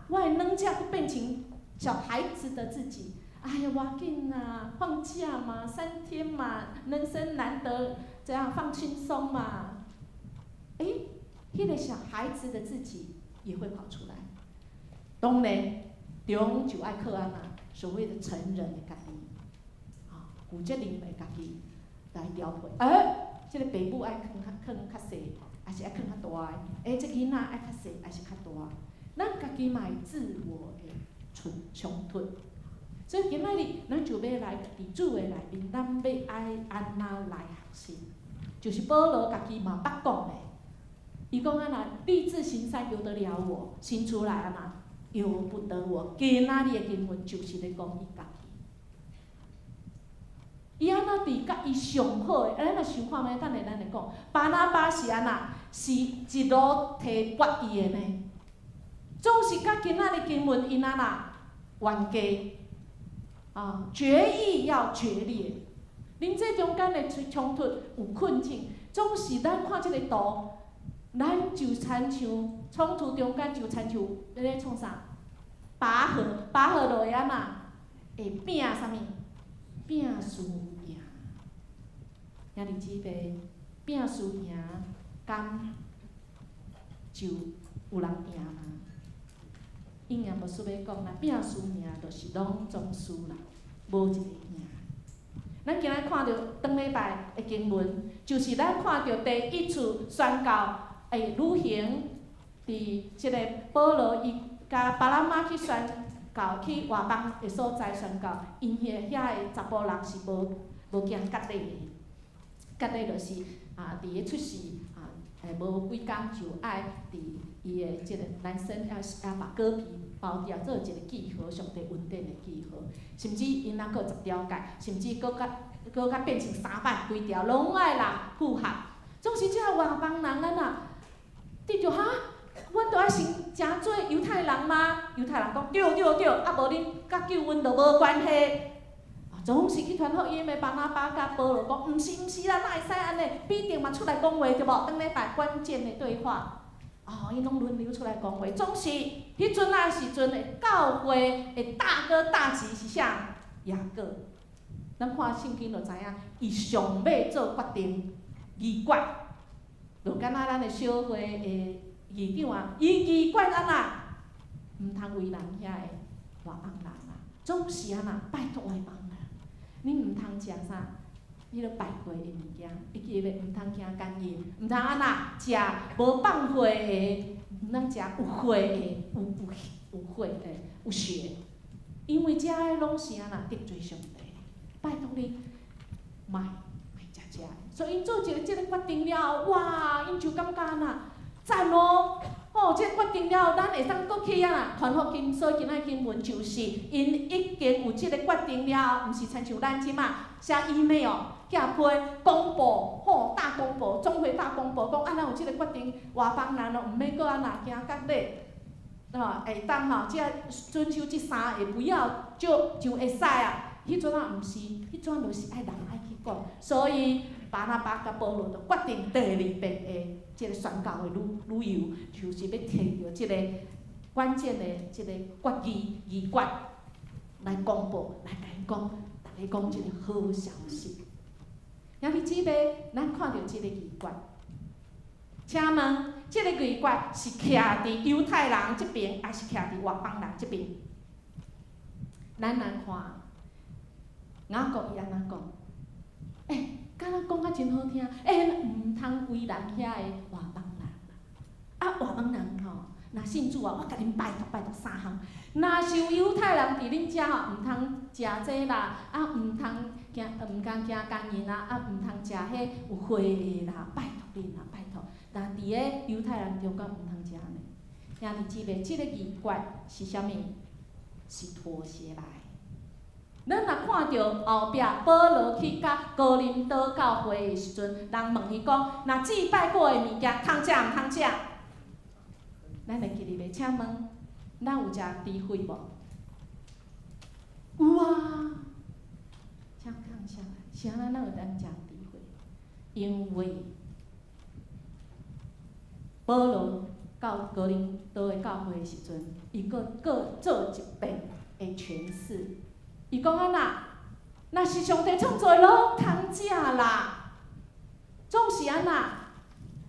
S1: 我的兩者閣變成小孩子的自己。哎呀，無要緊啦，放假嘛，3天嘛，人生難得這樣放輕鬆嘛。欸，彼個小孩子的自己也會跑出來。當然，中就愛靠按怎，所謂的成人的家己，啊，負責任的家己來調配。欸，這個爸母愛囥較細，還是愛囥較大的？欸，這個囡仔愛較細，還是較大？咱家己嘛會自我的衝突。所以今仔日，咱就欲來佇主的內面，咱欲愛按怎來學習？就是保羅家己嘛捌講的，伊講按怎，立志行善由得了我，行出來按怎由不得我。今仔日的經文就是咧講伊家己。伊按怎佇佮伊上好的，咱若想看覓，等下咱會講，巴拿巴是按怎？是一路提拔伊的呢？總是佮今仔日經文𪜶按怎冤家？啊，決意要決裂，人際中間的衝突有困境，總是咱看這個圖，咱就親像衝突中間就親像咧創啥？拔河，拔河就會按怎？會拼啥物？拼輸贏。兄弟姊妹，拼輸贏，敢就有人贏嗎？應驗無需欲講啦，拼輸贏就是攏總輸啦，無一個贏。咱今仔看著頂禮拜的經文，就是咱看著第一次宣教的旅行，佇這個保羅伊共巴拿馬去宣教，去外邦的所在宣教，𪜶遐的查埔人是無行割禮的，割禮就是啊，佇咧出世啊，無幾工就愛佇伊的這個男生要把割皮剝掉，做一個記號，上帝恩典的記號。甚至𪜶若閣10條界，甚至閣較變成三擺規條，攏愛來符合。總是這外邦人按怎，得著哈，阮著愛先成做猶太人嗎？猶太人講對對對，啊無恁佮救恩就無關係。總是去傳福音的巴拿巴佮保羅講，毋是毋是啦，哪會使按呢？彼得嘛出來講話對無？頂禮拜關鍵的對話，哦，𪜶攏輪流出來講話。總是彼陣仔時陣的教會的大哥大姐是啥？雅各。咱看聖經就知影，伊上尾做決定，議決，就敢若咱的小會的議長啊，伊議決按怎？毋通為難遐个外邦人啊，總是按怎？拜託外邦人，你毋通食啥？彼个拜過的物件，會記袂？毋通行姦淫，毋通按怎？食無放血的，毋通食有血的，有血的，有血。因為這个攏是按怎？得罪上帝。拜託你，莫莫食這个。所以𪜶做一個這个決定了後，哇！𪜶就感覺按怎？讚哦！吼，這個決定了後，咱會當閣去按怎傳福音。所以今仔經文就是，𪜶已經有這個決定了後，毋是親像咱這馬寫 email、寄批公布，吼，大公布，總會大公布，講啊，咱有這個決定，外邦人哦，毋免閣按怎行割禮，吼，會當吼，這遵守這三個不要就會使啊。彼陣仔毋是，彼陣就是愛人愛去講，所以巴拿巴佮保羅就決定第二遍的這個宣教的旅遊，就是欲提著這個關鍵的這個決議議決來公布，來共𪜶講，逐家講這個好消息。兄弟姊妹，咱看著這個議決，請問這個議決是徛佇猶太人這邊，抑是徛佇外邦人這邊？咱來看。雅各伊按怎講？欸，敢若講甲真好聽，欸，毋通為難遐个外邦人。啊，外邦人吼，若信主啊，我共恁拜託拜託三項。若是有猶太人佇恁遮吼，毋通食這啦，啊，毋通行姦淫啦，啊，毋通食彼有血的啦，拜託恁啦，拜託。若佇咧猶太人中間毋通食呢。兄弟姊妹，這個議決是啥物？是妥協來。咱若看著後壁保羅去佮哥林多教會的時陣，人問伊講：若祭拜過的物件，通食毋通食？咱會記得袂？請問，咱有食豬血無？有啊。請看下，是按怎咱會當食豬血？因為保羅到哥林多的教會的時陣，伊閣閣做一遍的詮釋。伊講按怎？若是上帝創造的，攏通食啦。總是按怎？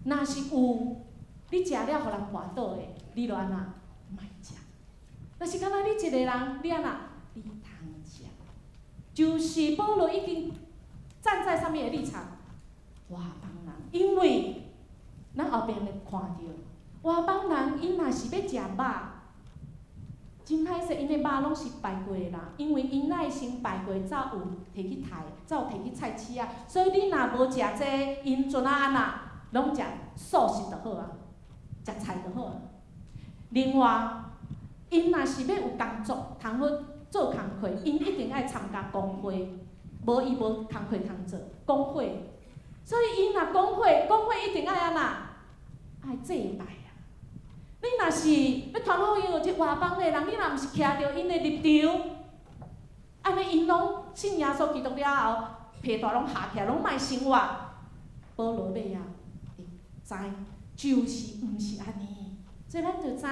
S1: 若是有你食了，予人跋倒的，你就按怎？莫食。若是敢若你一个人，你按怎？你通食。就是保羅已經站在啥物的立場？外邦人，因為咱後邊會看著外邦人，𪜶若是欲食肉。真歹勢，𪜶的肉攏是拜過的啦，因為𪜶愛先拜過，才有提去刣，才有提去菜市仔。所以你若無食這個，𪜶陣仔按怎，攏食素食就好啊，食菜就好啊。另外，𪜶若是欲有工作，通好做工課，𪜶一定愛參加工會，無伊無工課通做。工會，所以𪜶若工會，工會一定愛按怎，愛祭拜。你若是欲傳福音予這外邦的人，你若毋是徛著𪜶的立場，按呢𪜶攏信耶穌基督了後，皮帶攏合起來，攏莫生活。保羅尾仔會知，就是毋是按呢。所以咱就知，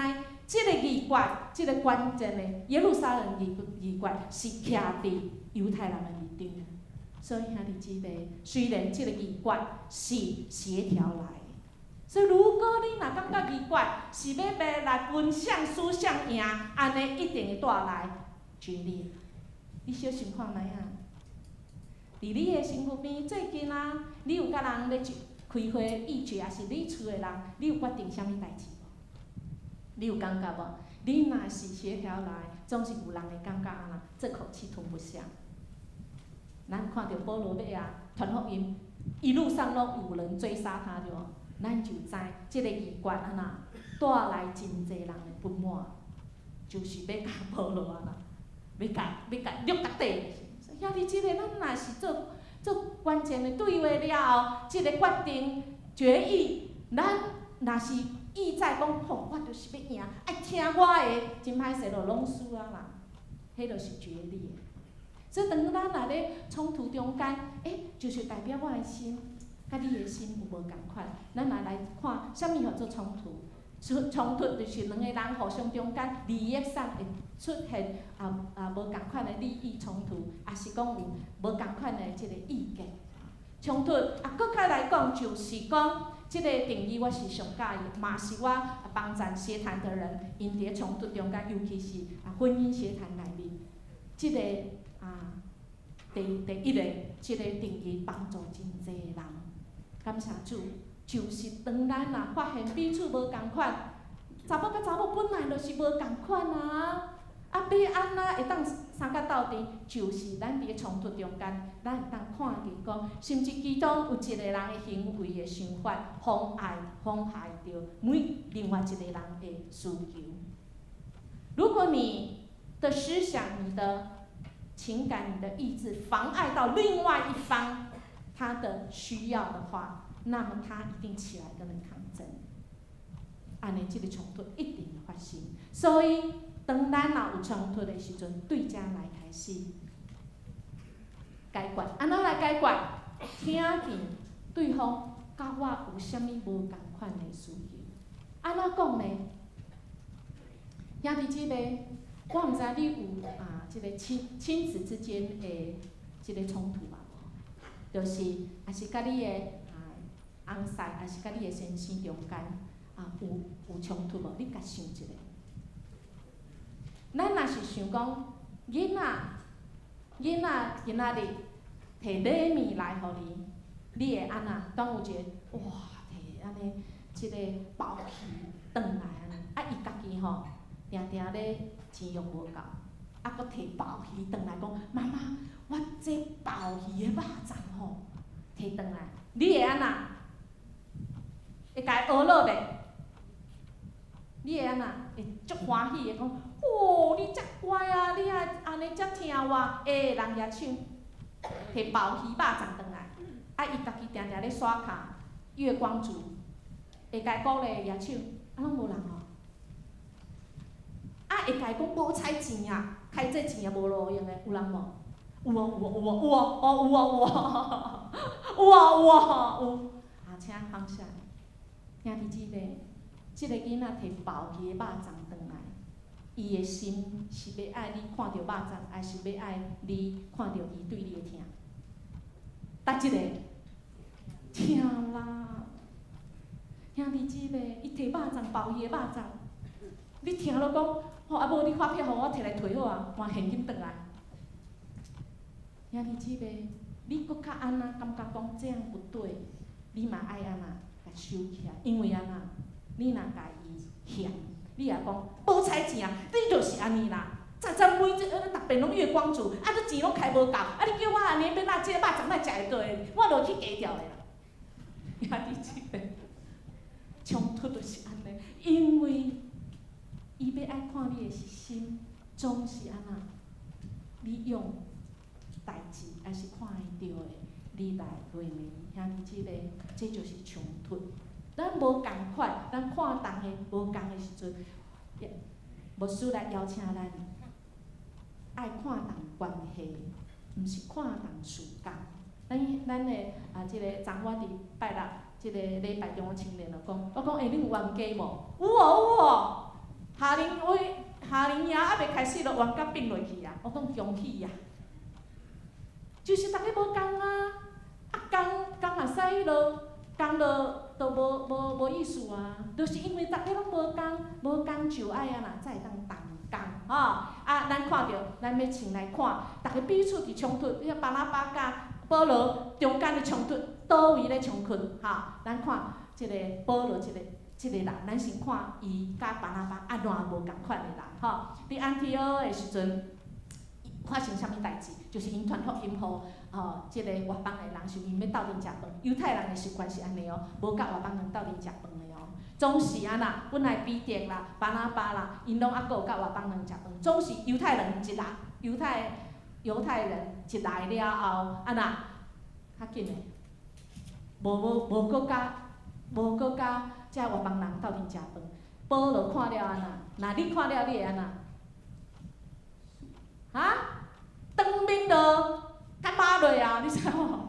S1: 這個議決，這個關鍵的耶路撒冷議決是徛佇猶太人的立場。所以兄弟姊妹，雖然這個議決是協調來。所以，如果你若感覺議決是欲欲來分誰輸誰贏，按呢一定會帶來決裂。你小想看覓啊？佇你的身軀邊最近啊，你有佮人咧開會議決，抑是你厝的人，你有決定啥物代誌無？你有感覺無？你若是協調來，總是有人會感覺按怎？這口氣吞不下。咱看著保羅尾仔傳福音，一路上攏有人追殺他，對無？咱就知這个異決按怎帶來真濟人的不滿，就是欲共保羅按怎，欲共掠甲底。兄弟姊妹，咱若是做做關鍵的對話了後，這个決定決議，咱若是意在講，吼，我就是欲贏，愛聽我的，真歹勢就攏輸啊啦，彼就是決裂。所以當咱若咧衝突中間，就是代表我的心，佮你的心有無仝款。咱若來看，啥物號做衝突？衝突就是兩個人互相中間利益上會出現無仝款的利益衝突，抑是講有無仝款的這个意見衝突。啊，閣較來講，就是講這个定義我是上佮意，嘛是我幫贊協談的人，𪜶佇咧衝突中間，尤其是婚姻協談內面，這个第一個這个定義幫助真濟人。感謝主，就是當咱若發現彼此無仝款，查某佮查某本來就是無仝款啊，啊，欲按怎會當相佮鬥陣？就是咱佇咧衝突中間，咱會當看見講，甚至其中有一個人的行為的想法，妨礙著每另外一個人的需求。如果你的思想、你的情感、你的意志妨礙到另外一方他的需要的話，那麼他一定起來跟你抗爭，按呢，這个衝突一定會發生。所以，當咱若有衝突的時陣，對遮來開始解決。按怎來解決？聽見對方佮我有啥物無仝款的需求？按怎講呢？兄弟姊妹，我毋知你有這个親子之間的這个衝突啊無？就是抑是佮你的翁婿，抑是佮你的先生中間有衝突無？你家想一下。咱若是想講，囡仔今仔日提禮物來予你，你會按怎？當有一个哇，提按呢，這个鮑魚轉來按呢，啊，伊家己吼，定定咧錢用無夠，啊，閣提鮑魚轉來講，媽媽，我這鮑魚的肉粽吼，提轉來，你會按怎？會共伊呵咾袂？你會按怎？會足歡喜的講，哦，你遮乖啊，你啊按呢遮聽話，欸，人舉手，提鮑魚肉粽轉來，啊，伊家己定定咧刷卡，月光族，會共伊鼓勵舉手，啊，攏無人哦。啊，會共伊講無彩錢啊，開這錢也無路用的，有人無？有哦有哦有哦有哦哦有哦有哦，有哦有哦有。啊，請放下。兄弟姊妹，這个囡仔提鮑魚的肉粽轉來，伊的心是欲愛你看著肉粽，還是欲愛你看著伊對你的疼？佗一個？疼啦！兄弟姊妹，伊提肉粽，鮑魚的肉粽，你聽了講，吼啊無你發票予我提來退好啊，換現金轉來。兄弟姊妹，你閣較按怎感覺講這樣不對，你嘛愛按怎共收起來，因為按怎，你若共伊嫌，你也講無彩錢啊，你就是按呢啦。早早每這逐遍攏月光族，啊你錢攏開無夠，啊你叫我按呢欲哪這个肉粽哪食會過的，我就去低調的啦。兄弟姊妹，衝突就是按呢，因為伊欲愛看你的是心，總是按怎，你用代誌抑是看會著的，你來回應伊。兄弟姊妹，這就是衝突。咱無仝款，咱看仝的無仝的時陣，牧師來邀請咱，愛看重關係，毋是看重時間。咱的這個昨我佇拜六這個禮拜中央青年就講，我講欸，恁有冤家無？有哦有哦，夏令營猶未開始就冤甲變落去啊！我講恭喜啊！就是逐家無仝啊，啊仝仝也使彼落，仝落都無意思啊！就是因為逐家攏無仝，無仝就愛按怎才會當同工吼。啊，咱看著，咱欲先來看，逐家彼此佇衝突，你看巴拿巴佮保羅中間的衝突，佗位咧衝突？吼，咱看這个保羅這個人，咱先看伊佮巴拿巴按怎無仝款的人，吼。佇安提阿的時陣，發生啥物代誌？就是𪜶傳福音予吼，這个外邦的人，是𪜶欲鬥陣食飯。猶太人的習慣是按呢哦，無佮外邦人鬥陣食飯的哦。總是按怎，本來彼得啦、巴拿巴啦，𪜶攏猶閣有佮外邦人食飯。總是猶太人一來，猶太人一來了後，按怎較緊的，無閣佮這外邦人鬥陣食飯。保羅看了按怎？若你看了，你會按怎？哈？當面就共罵落啊！你知無？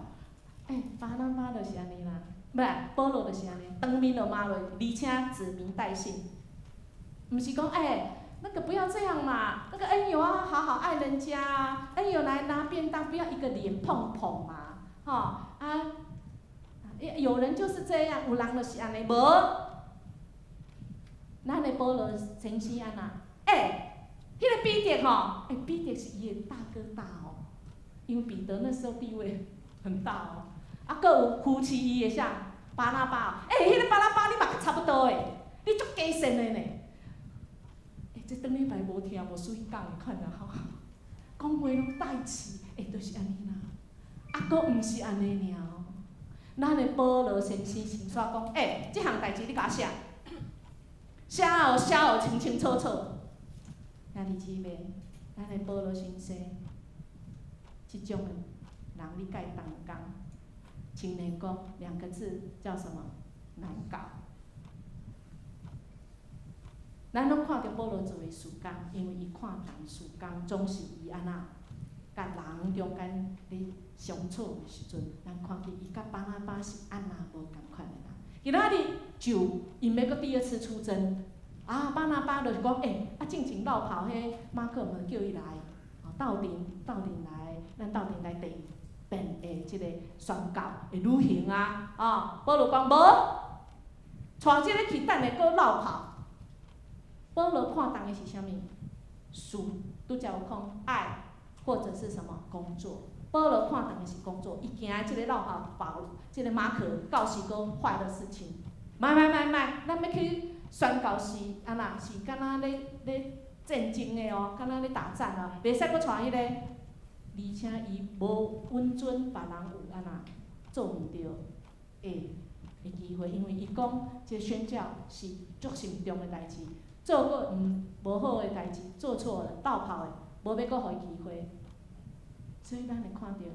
S1: 欸，巴拿巴就是按呢啦，毋是，保羅就是按呢，當面就罵落，而且指名帶姓，毋是講欸，那個不要這樣嘛，那個恩友啊，好好愛人家啊，恩友來拿便當，不要一個臉碰碰嘛，吼啊，有人就是這樣，有人就是按呢，無，咱的保羅先生按怎？欸，彼个彼得吼，欸，彼得是伊的大哥大哦，因為彼得那時候地位很大哦，啊，閣有扶持伊的啥巴拿巴，欸，彼個巴拿巴你嘛差不多的，你足假善的呢。欸，這頂禮拜無聽無水講的款啊吼，講話攏帶刺，欸，就是按呢啦。啊，閣毋是按呢爾哦。咱的保羅先生先煞講，欸，這項代誌你共我寫，寫予寫予清清楚楚。兄弟姊妹，咱的保羅先生，這種的人你共伊同工，青年講兩個字叫什麼？難搞。咱攏看著保羅做的事工，因為伊看重事工，總是伊按怎，佮人中間咧相處的時陣，咱看見伊佮巴拿巴是按怎無仝款的人。今仔日就𪜶欲閣第二次出征。啊，巴拿巴就是講，欸，啊，進前落跑彼馬可，毋叫伊來，鬥陣鬥陣來，咱鬥陣來第二遍的這個宣教的旅行啊，哦，保羅講無，帶這個去等下閣落跑。保羅看重的是啥物？事，拄才有講愛，或者是什麼工作？保羅看重的是工作，伊驚這個落跑保，這個馬可到時閣壞了事情。莫莫莫莫，咱欲去宣教是按怎？是敢若咧戰爭的哦，敢若咧打仗哦，袂使閣帶彼個。而且伊無允准別人有按怎做毋著的機會，因為伊講這個宣教是足慎重的代誌，做過毋無好的代誌，做錯了落跑的，無欲閣予伊機會。所以咱會看著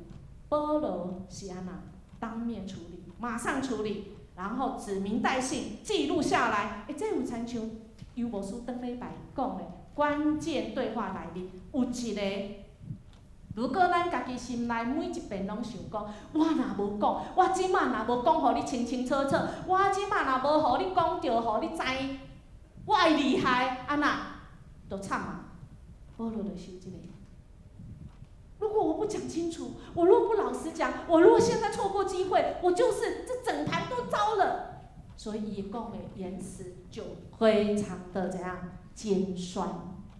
S1: 保羅是按怎當面處理，馬上處理。然後指名帶姓記錄下來，欸，這有親像尤牧師頂禮拜講的關鍵對話內面有一個，如果咱家己心內每一遍攏想講，我若無講，我這馬若無講予你清清楚楚，我這馬若無予你講著，予你知，我的厲害，按怎，就慘啊！保羅就是這個。如果我不講清楚，我若不老實講，我若現在錯過機會，我就是這整盤都糟了。所以伊講的言辭就非常的怎樣尖酸，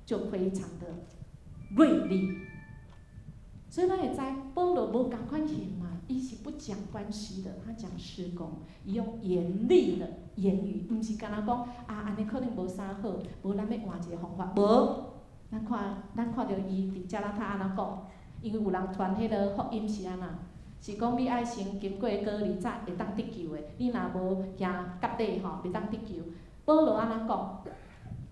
S1: 就非常的銳利。所以咱會知保羅無仝款型嘛，伊是不講關係的，他講事工，伊用嚴厲的言語，毋是干焦講啊，按呢可能無啥好，無咱欲換一個方法，無。咱看著伊佇加拉太按怎講？因為有人傳彼个福音是按怎？是講你愛先經過割禮才會當得救的，你若無行割禮吼，袂當得救。保羅按怎講？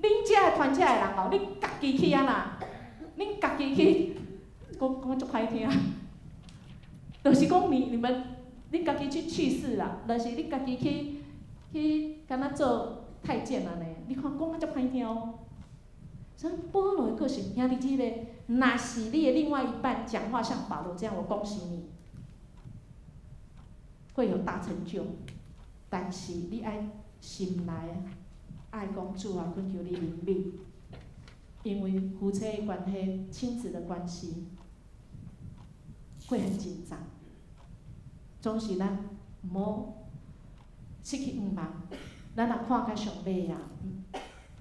S1: 恁遮的傳遮的人吼，恁家己去按怎？恁家己去講講足歹聽，就是講你們恁家己去去世啦，就是你家己去敢若做太監按呢？你看講啊足歹聽哦。所以保羅的個性，兄弟姊妹，若是你的另外一半講話像保羅這樣，我恭喜你，會有大成就。但是你愛心內愛講主啊，懇求你憐憫，因為夫妻的關係、親子的關係會很緊張。總是咱毋好失去向望，咱若看較上尾啊，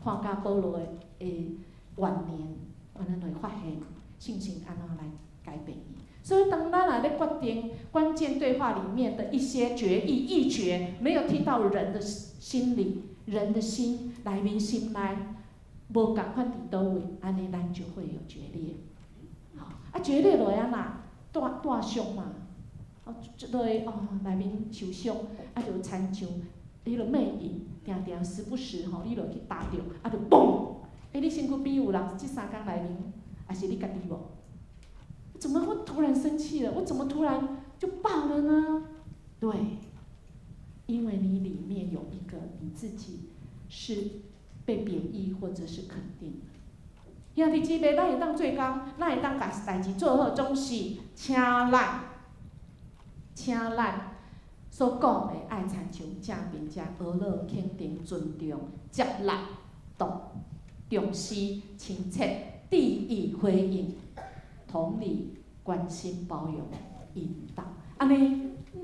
S1: 看甲保羅的晚年，咱會發現聖靈按怎來改變伊。所以，當咱若咧決定關鍵對話裡面的一些決議、議決，沒有聽到人的心裡、人的心內面心內無仝款佇佗位，按呢咱就會有決裂。吼，啊決裂就會按怎？帶帶傷嘛，哦，就會哦內面受傷，啊就親像彼个魅影，定定時不時吼，你就去踏著，啊就嘣！欸，你身軀邊有人這三工內面，抑是你家己無？怎麼會突然生氣了？我怎麼突然就爆了呢？對，因為你裡面有一個你自己是被貶抑或者是肯定的。兄弟姊妹，咱會當做工，咱會當共代誌做好，總是請咱所講的愛親像正面遮呵咾、肯定、尊重、接納、重視、親切、致意、回應、同理、關心、包容、引導。按呢，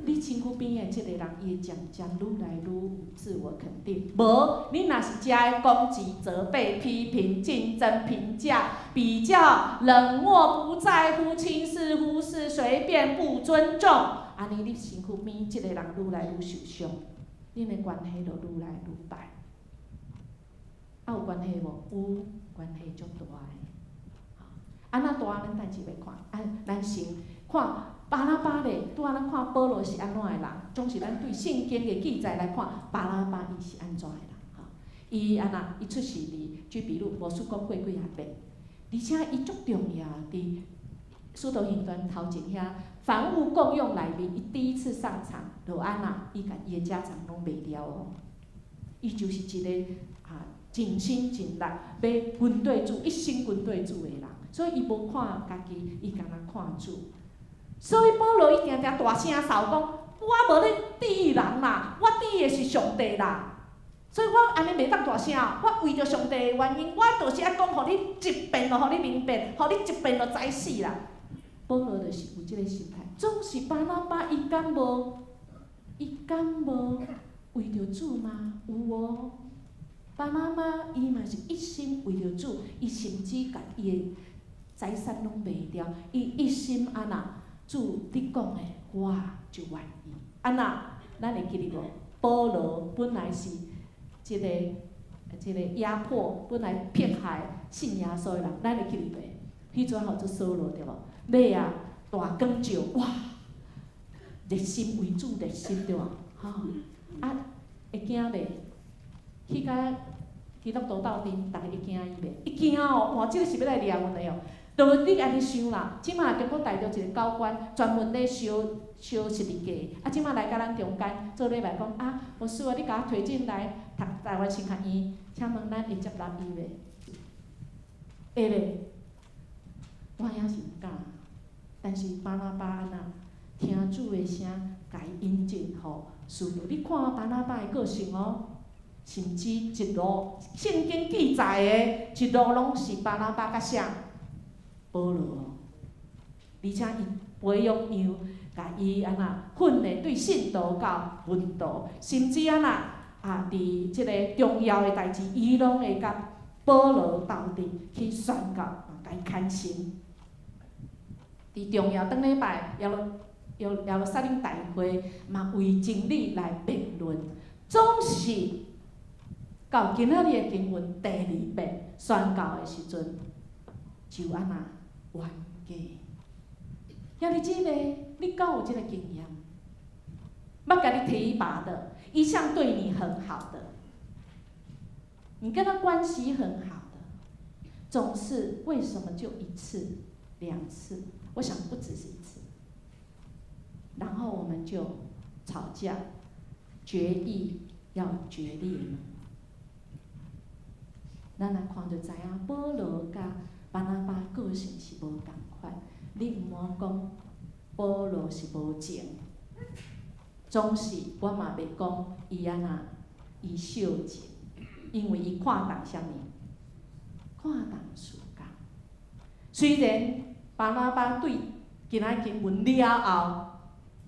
S1: 你身軀邊的這个人，伊會漸漸愈來愈有自我肯定。無，你若是遮的攻擊、責備、批評、競爭、評價、比較、冷漠、不在乎、輕視、忽視、隨便、不尊重，按呢，你身軀邊這个人愈來愈受傷，恁的關係就愈來愈歹。啊，有關係無？有關係足大的。啊，若大，咱等一下看。啊，咱先看巴拿巴咧，拄仔咱看保羅是按怎的人，總是咱對聖經的記載來看，巴拿巴伊是按怎的人？吼，伊按怎？伊出世佇居比路，無輸講過幾仔遍，而且伊足重要，佇使徒行傳頭前遐，凡物公用內面，伊第一次上場，就按怎？伊共伊的家產攏賣掉哦。伊就是一个啊，盡心盡力欲跟綴主，一心跟綴主的人，所以伊無看家己，伊干焦看主。所以保羅伊定定大聲嗽講：我無咧注意人啦，我注意的是上帝啦。所以我按呢袂當大聲，我為著上帝的原因，我就是愛講，予你一遍就予你明白，予你一遍就知死啦。保羅就是有這个心態，總是巴拿巴伊敢無？伊敢無為著主嗎？有哦。巴拿巴伊嘛是一心為著主，伊甚至共伊的財產攏賣掉，伊一心按怎？主你講的，我就願意。按怎？咱會記得無？保羅本來是這个壓迫，本來迫害信耶穌的人，咱會記得袂？彼陣號做掃羅對無？尾啊，大光照，哇！熱心為主，熱心對無？吼啊，會驚袂？去共基督徒鬥陣，逐个會驚伊袂？會驚哦！哇，這个是欲來掠阮的哦！就你按呢想啦，這馬中國大陸一个高官專門咧收收十字架，啊，這馬來共咱中間做禮拜講啊，牧師啊，你共我推進來讀台灣神學院，請問咱會接納伊袂？會袂？我也是毋敢，但是巴拿巴按怎聽主的聲，共伊引進予使徒。你看巴拿巴的個性哦，甚至一路聖經記載的，一路攏是巴拿巴佮誰？保羅哦，而且伊培養又共伊按怎訓練對信徒到門徒，甚至按怎啊，佇這个重要的代誌，伊攏會共保羅鬥陣去宣告，共伊牽心。佇重要當禮拜耶路撒冷大會嘛，為真理來辯論，總是到今仔日的經文第二遍宣告的時陣，就按怎冤家。兄弟姊妹，你敢有這个經驗？捌共你提拔的，一向對你很好的，你跟他關係很好的，總是為什麼就一次、兩次？我想不只是一次。然後我們就吵架，決議要決裂呢。咱來看就知影，保羅佮巴拿巴個性是無仝款。你毋好講保羅是無情，總是我嘛袂講伊按怎，伊惜情，因為伊看重啥物？看重時間。雖然巴拿巴對今仔經文了後，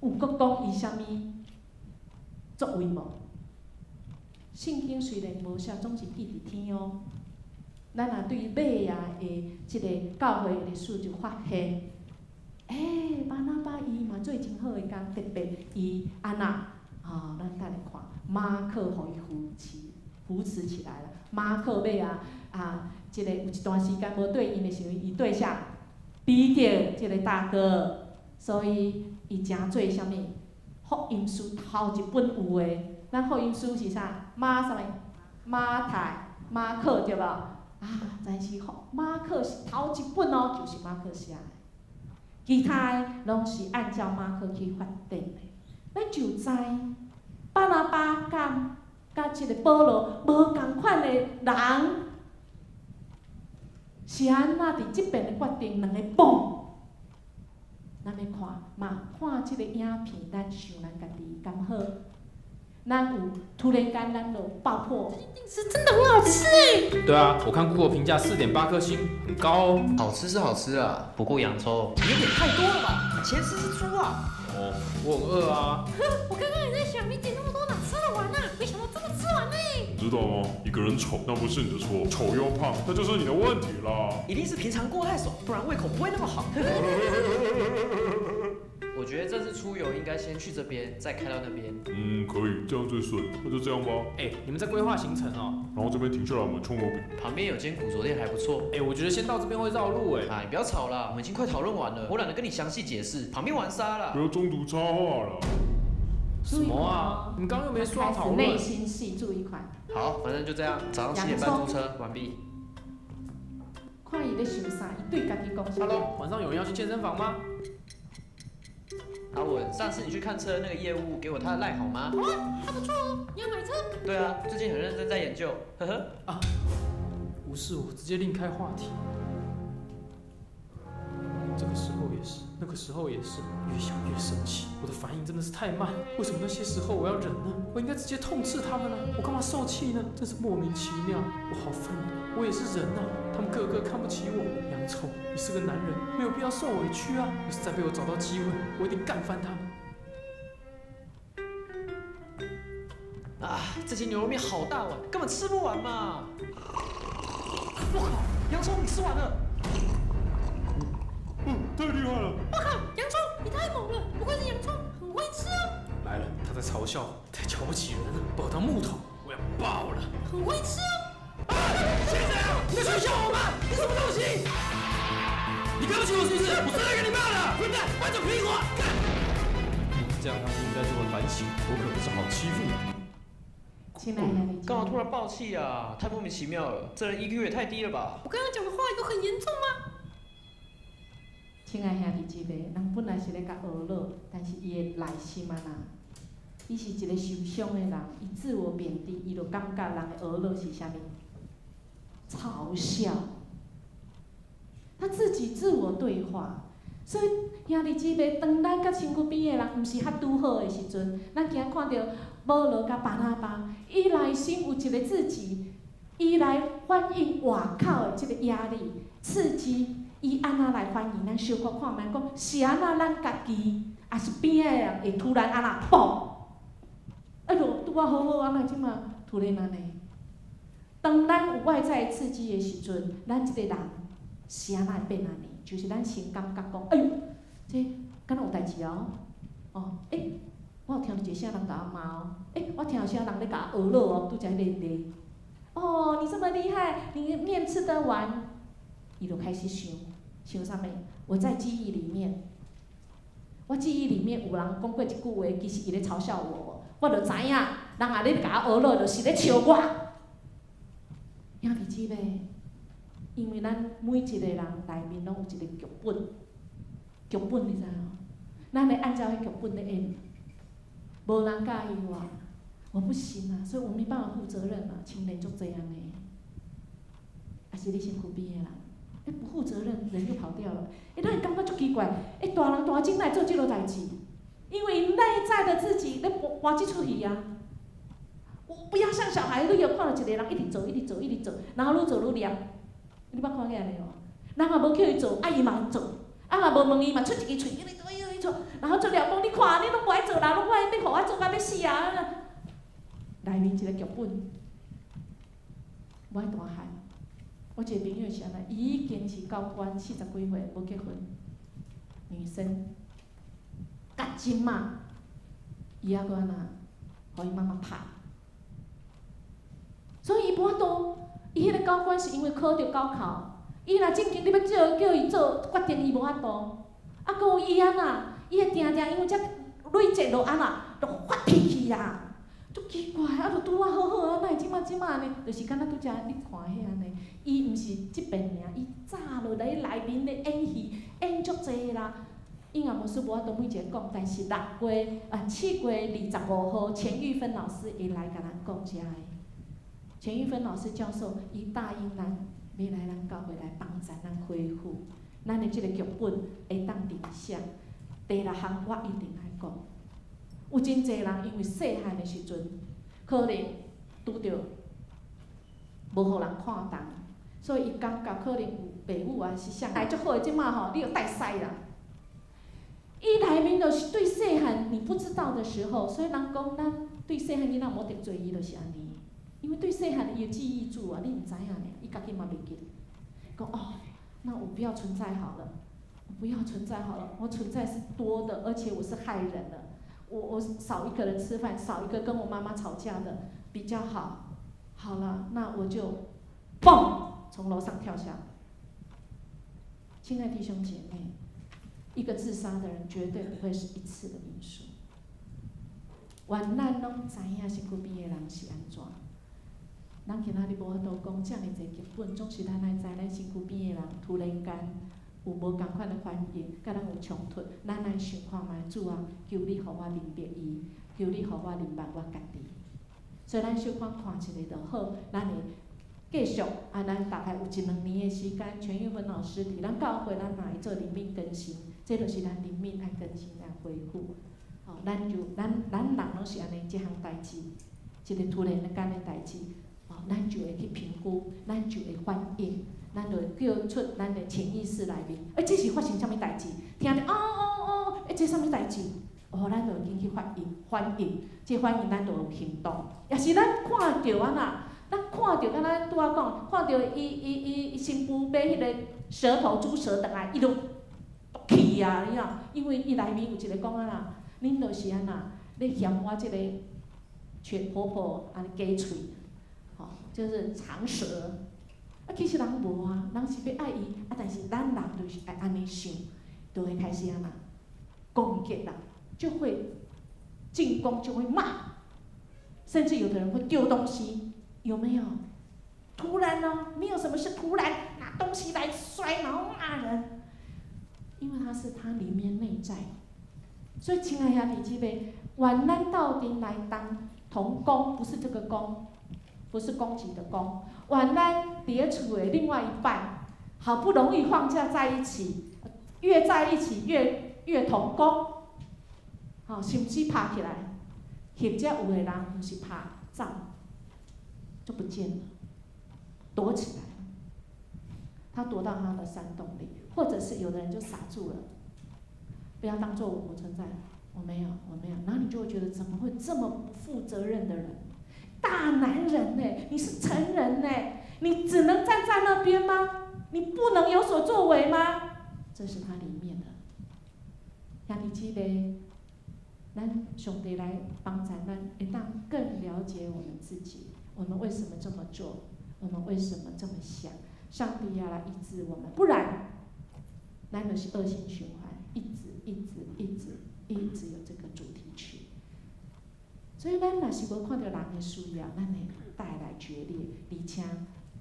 S1: 有閣講伊啥物作為無？聖經雖然無寫，總是記佇天哦。咱若對馬雅的這个教會歷史就發現，欸，巴拿巴伊嘛做真好的工，特別伊按怎？吼，咱等下看，馬可予伊扶持起來了。馬可尾啊啊，這个有一段時間無對𪜶的時陣，伊對啥？彼得這個大哥，所以伊誠做啥物？福音書頭一本有的，咱福音書是啥？馬啥物？馬太、馬可對無？啊，但是馬可是頭一本哦，就是馬可寫的，其他的攏是按照馬可去發展的。咱就知巴拿巴佮這個保羅無仝款的人，是按怎佇這邊的決定兩个蹦？咱欲看嘛，看這個影片，咱想咱家己敢好？咱有突然間咱就爆破。
S5: 是真的很好吃哎。
S6: 對啊，我看 Google 評價4.8顆星，很高哦。
S7: 好吃是好吃啊，不過洋蔥
S8: 有點太多了吧？以前吃是豬啊。
S6: 哦，我很餓啊。
S5: 我剛剛也在想，你點那麼多哪吃得完啊？沒想到真的吃完呢。
S3: 知道嗎？一個人醜那不是你的錯，醜又胖那就是你的問題啦。
S8: 一定是平常過太爽，不然胃口不會那麼好。
S7: 我覺得這次出遊應該先去這邊，再開到那邊。
S3: 嗯，可以，這樣最順。那就這樣吧。
S6: 哎，你們在規劃行程哦。
S3: 然後這邊停下來，我們蔥油餅。
S7: 旁邊有間古着店還不錯。
S6: 哎，我覺得先到這邊會繞路哎。
S7: 啊，你不要吵了，我們已經快討論完了，我懶得跟你詳細解釋。旁邊玩沙了。
S3: 不要中途插話了。
S6: 什麼啊？你剛剛又沒說討論。
S1: 內心戲，注意看。
S7: 好，反正就這樣。早上7點半出車，完畢。
S1: 看伊咧想啥，伊對家己講啥。
S6: Hello，晚上有人要去健身房嗎？
S7: 阿文，上次你去看車那個業務，給我他的 LINE 好嗎？
S5: 好啊，他不錯哦。你要買車？
S7: 對啊，最近很認真在研究，呵呵。
S6: 啊，無視我，直接另開話題。這個時候也是，那個時候也是，越想越生氣。我的反應真的是太慢，為什麼那些時候我要忍呢？我應該直接痛斥他們啊！我幹嘛受氣呢？真是莫名其妙。我好憤怒，我也是人啊！他們個個看不起我。洋蔥，你是個男人，沒有必要受委屈啊！要是再被我找到機會，我一定幹翻他們。
S7: 啊，這間牛肉麵好大碗，根本吃不完嘛！我靠，洋蔥你吃完了！
S3: 嗯，太厲害了！
S5: 我靠，洋蔥你太猛了，不愧是洋蔥，很會吃哦。
S6: 來了，他在嘲笑我，太瞧不起人了，把我當木頭，我要爆了！
S5: 很會吃哦。
S6: 啊！現在啊，你在取笑我嗎？你什麼東西？你看不起我是不是？我真的給你罵了，混蛋，搬走屁股！幹！這樣他們應該就會反省，我可不是好欺負的。
S1: 親愛的，
S7: 幹嘛突然爆氣啊？太莫名其妙了，這人 EQ 也太低了吧？
S5: 我剛剛講的話有很嚴重嗎？
S1: 親愛兄弟姊妹，人本來是咧共呵咾，但是伊的內心啊啦，伊是一個受傷的人，伊自我貶低，伊就感覺人的呵咾是啥物？嘲笑。他自己自我對話，所以兄弟姊妹，當咱佮身軀邊的人毋是較拄好的時陣，咱今仔看著保羅佮巴拿巴，伊內心有一個自己，伊來反映外口的這個壓力、刺激。伊按怎來反應？咱小可看覓講是按怎咱家己，抑是邊仔的人會突然按怎爆？哎喲，拄仔好好，按怎這馬突然按呢？當咱有外在刺激的時陣，咱這個人是按怎會變按呢？就是咱先感覺講，哎喲，這敢若有代誌哦？哦，欸，我有聽著一個聲人共我罵哦，欸，我聽著啥人咧共我呵咾哦，拄才彼個例。哦，你這麼厲害，你麵吃得完？伊就開始想，想啥物？我在記憶裡面，我記憶裡面有人講過一句話，其實伊咧嘲笑我，我就知影，人若咧共我呵咾，就是咧笑我。兄弟姊妹，因為咱每一個人內面攏有一個劇本，劇本你知無？咱會按照彼劇本咧演，無人佮意我，我不行啊，所以我沒辦法負責任啊，親人足濟按呢，抑是你身軀邊的人。欸，不負責任，人就跑掉了。欸，咱會感覺足奇怪，欸，大人大種來做這落代誌？因為內在的自己咧搬這齣戲啊。我不要像小孩，你有看著一個人一直做，一直做，一直做，然後愈做愈念。你捌看過按呢無？人嘛無叫伊做，啊伊嘛做，啊嘛無問伊嘛出一支喙，一直做，一直做，然後做了講，你看你攏無愛做啦，攏我你予我做甲欲死啊！內面一個劇本，無愛大漢。我一個朋友是按呢，伊已經是高官，四十幾歲無結婚，女生，到這馬，伊猶閣按怎，予伊媽媽拍。所以伊無法度，伊彼個高官是因為考著高考，伊若正經，你欲叫叫伊做決定，伊無法度。啊，閣有伊按怎，伊會定定因為這累積落按怎，就發脾氣啊，足奇怪，啊，就拄仔好好啊，哪會這馬這馬按呢？就是敢若拄才你看彼按呢，伊毋是這遍爾，伊早就佇內面咧演戲，演足濟啦。伊也無說無法度每一个講，但是6月啊7月25號，錢玉芬老師會來共咱講遮个。錢玉芬老師教授，伊答應咱，欲來咱教會來幫助咱恢復，咱的這个劇本會當定寫。第六項我一定愛講，有真濟人因為細漢的時陣，可能拄著無予人看重，所以伊感覺可能有爸母還是啥，來足好的這馬吼，你著帶屎啦。伊內面就是對細漢你不知道的時候，所以人講咱對細漢囡仔無得罪伊，就是按呢。因為對細漢伊會記憶住啊，你毋知影爾，伊家己嘛袂記。講哦，那我不要存在好了，我不要存在好了，我存在是多的，而且我是害人的。我少一個人吃飯，少一個跟我媽媽吵架的比較好。好了，那我就嘣從樓上跳下。親愛弟兄姐妹，一個自殺的人絕對不會是一次的因素。願咱攏知影身軀邊的人是按怎。咱今仔日無法度講遮爾濟劇本，總是咱愛知咱身軀邊的人突然間有無仝款的反應，佮咱有衝突，咱愛想看覓，主啊，求你予我明白伊，求你予我明白我家己。所以咱小可看一下就好，咱會繼續啊，咱大概有一兩年的時間，全玉芬老師佇咱教會，咱嘛會做靈命更新，這就是咱靈命愛更新、愛恢復。吼，咱就咱咱人攏是按呢，這項代誌，一個突然間的代誌，吼，咱就會去評估，咱就會反應，咱就會叫出咱的潛意識內面，欸，這是發生啥物代誌？聽著哦哦哦，欸，這啥物代誌？哦，咱就會緊去反應，反應，這反應咱就有行動。也是咱看著按怎，咱看著敢若拄仔講，看著伊伊伊伊新婦買彼个舌頭豬舌轉來，伊就氣啊，你知影？因為伊內面有一个講按怎，恁就是按怎，咧嫌我這个全婆婆按呢假喙，吼，就是長舌。啊，其實人無啊，人是欲愛伊，啊，但是咱人就是愛按呢想，就會開始按怎攻擊人，就會進攻，就會罵，甚至有的人會丟東西，有沒有？突然呢，沒有什麼事，突然拿東西來摔，然後罵人，因為他是他裡面內在。所以，親愛兄弟姊妹，願咱鬥陣來當同工，不是這個工，不是攻擊的攻。願咱佇咧厝的另外一半，好不容易放假在一起，越在一起越同工，好，甚至拍起來，或者有的人毋是拍走，就不見了，躲起來，他躲到他的山洞裡，或者是有的人就傻住了，不要當做我不存在，我沒有，我沒有，然後你就會覺得怎麼會這麼不負責任的人？大男人呢？你是成人呢？你只能站在那邊嗎？你不能有所作為嗎？這是他裡面的。兄弟姊妹，咱上帝來幫助咱，會當更了解我們自己，我們為什麼這麼做？我們為什麼這麼想？上帝要來醫治我們，不然，咱就是惡性循環，一直一直一直一直有這個主題曲。所以咱若是無看著人的需要，咱會帶來決裂，而且，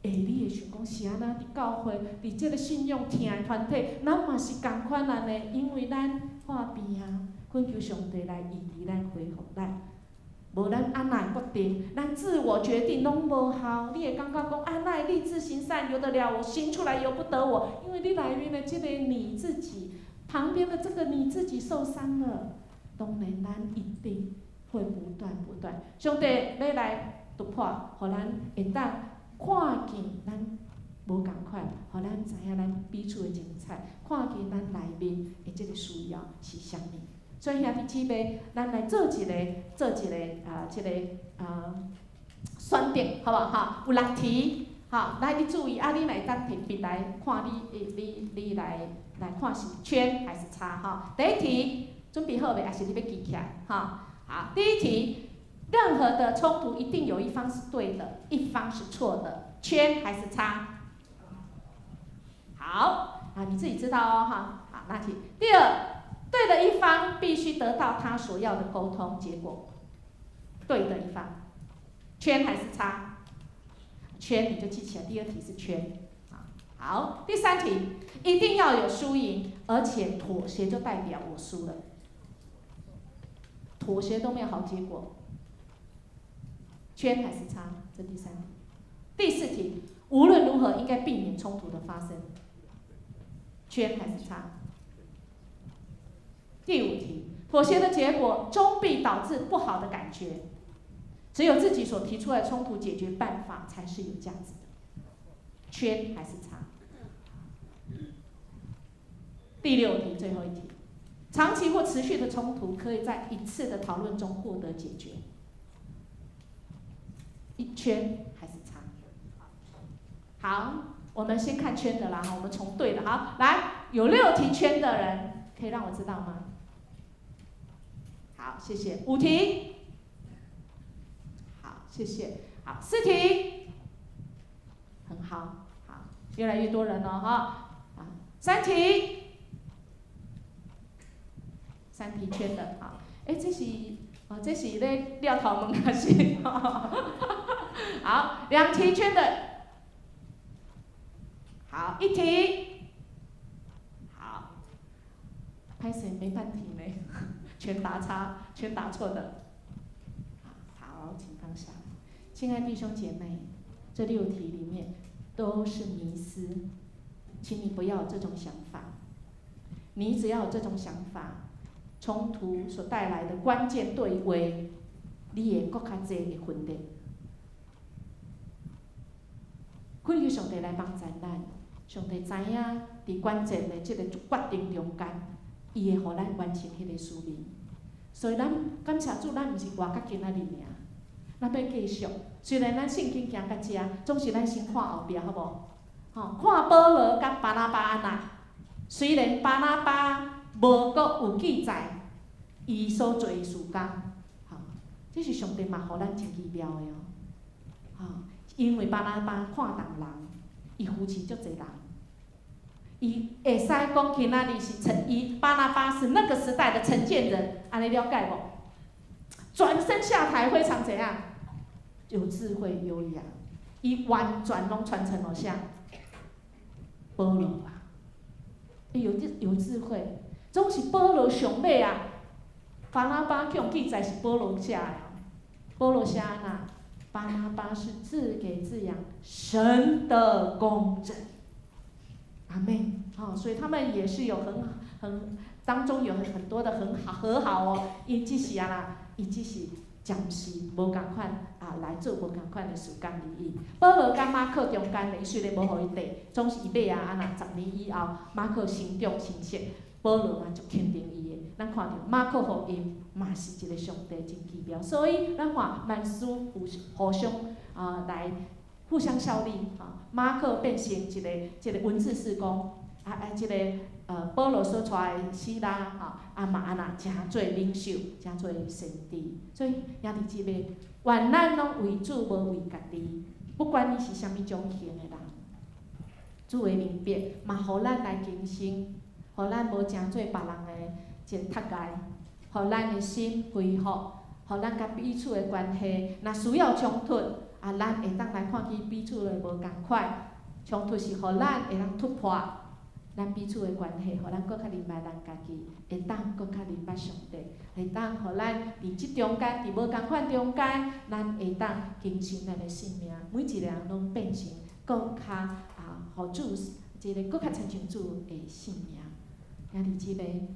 S1: 欸，你會想講是按怎？佇教會，佇這个信仰疼的團體，咱嘛是仝款按呢，因為咱破病啊，懇求上帝來醫治咱、恢復咱。無咱按怎會決定？咱自我決定攏無效。你會感覺講啊，哪會立志行善由得了我，行出來由不得我，因為你內面的這個你自己，旁邊的這個你自己受傷了，當然咱一定會不斷不斷。上帝欲來突破，予咱會當看見咱無仝款，予咱知影咱彼此的精彩，看見咱內面的這個需要是啥物。所以兄弟姊妹，咱來做一個，做一個啊，這個啊選擇，好無哈？有六題，吼，來你注意啊，你來當提筆來看你，你你來來看是圈還是叉哈？第一題準備好未？還是你欲記起來？哈，好，第一題，任何的衝突一定有一方是對的，一方是錯的，圈還是叉？好，啊，你自己知道哦，哈。好，那題第二，對的一方必須得到他所要的溝通結果。對的一方，圈還是叉？圈你就記起來，第二題是圈。好，第三題，一定要有輸贏，而且妥協就代表我輸了，妥協都沒有好結果。圈還是叉？這第三題。第四題，無論如何應該避免衝突的發生。圈還是叉？第五題，妥協的結果終必導致不好的感覺，只有自己所提出來的衝突解決辦法才是有價值的。圈還是叉？第六題，最後一題，長期或持續的衝突可以在一次的討論中獲得解決。一圈還是叉？好，我們先看圈的啦，我們從對的，好，來，有六題圈的人，可以讓我知道嗎？好，謝謝。五題，好，謝謝。好，四題，很好，好，越來越多人了哈。啊，三題，三題圈的，好，欸，這是，哦，這是咧掠頭毛還是？好，兩題圈的，好，一題，好，歹勢沒半題呢，全打叉，全打錯的。好，請放下。親愛弟兄姐妹，這六題裡面都是迷思，請你不要有這種想法。你只要有這種想法，衝突所帶來的關鍵對話，你會閣較濟會分裂。懇求上帝來幫助咱，上帝知影佇關鍵的這個決定中間，伊會予咱完成彼個使命。所以咱感謝主，咱毋是活到今仔日爾，咱欲繼續。雖然咱聖經行到遮，總是咱先看後壁，好無？吼，看保羅佮巴拿巴按怎？雖然巴拿巴無閣有記載伊所做的事工，吼，這是上帝嘛予咱真奇妙的哦，吼，因為巴拿巴看重人，伊扶持足濟人，伊會使講今仔日是陳，伊巴拿巴是那個時代的陳建仁，按呢了解無？轉身下台非常怎樣？有智慧優雅，伊完全攏傳承予啥？保羅啊，伊有智慧，總是保羅上尾啊。巴拿巴去記載是保羅寫的，保羅寫按怎？巴拿巴是自給自養神的工人，阿們，哦，所以他們也是有很很當中有很多的很好和好哦。伊只是按怎，伊只是暫時無仝款啊來做無仝款的事工而已。保羅佮馬可中間呢，雖然無予伊綴，總是伊尾仔按怎10年以後，馬可成長成熟，保羅嘛足肯定伊的。咱看著馬可福音嘛是一個上帝真奇妙，所以咱看萬事互相啊來互相效力啊。馬可變成一個一個文字事工，啊，這個保羅所帶的西拉吼，啊嘛按怎成做領袖，成做先知。所以兄弟姊妹，願咱攏為主無為家己，不管你是啥物種型的人，主會明白，嘛予咱來更新，予咱無成做別人的一個踢界，予咱的心恢復，予咱佮彼此的關係，若需要衝突，啊，咱會當來看見彼此的無仝款，衝突是予咱會當突破咱彼此的關係，予咱閣較明白咱家己，會當閣較明白上帝，會當予咱佇這中間，佇無仝款中間，咱會當更新咱的生命，每一個人攏變成閣較啊，予主這個閣較親像主的生命。兄弟姊妹，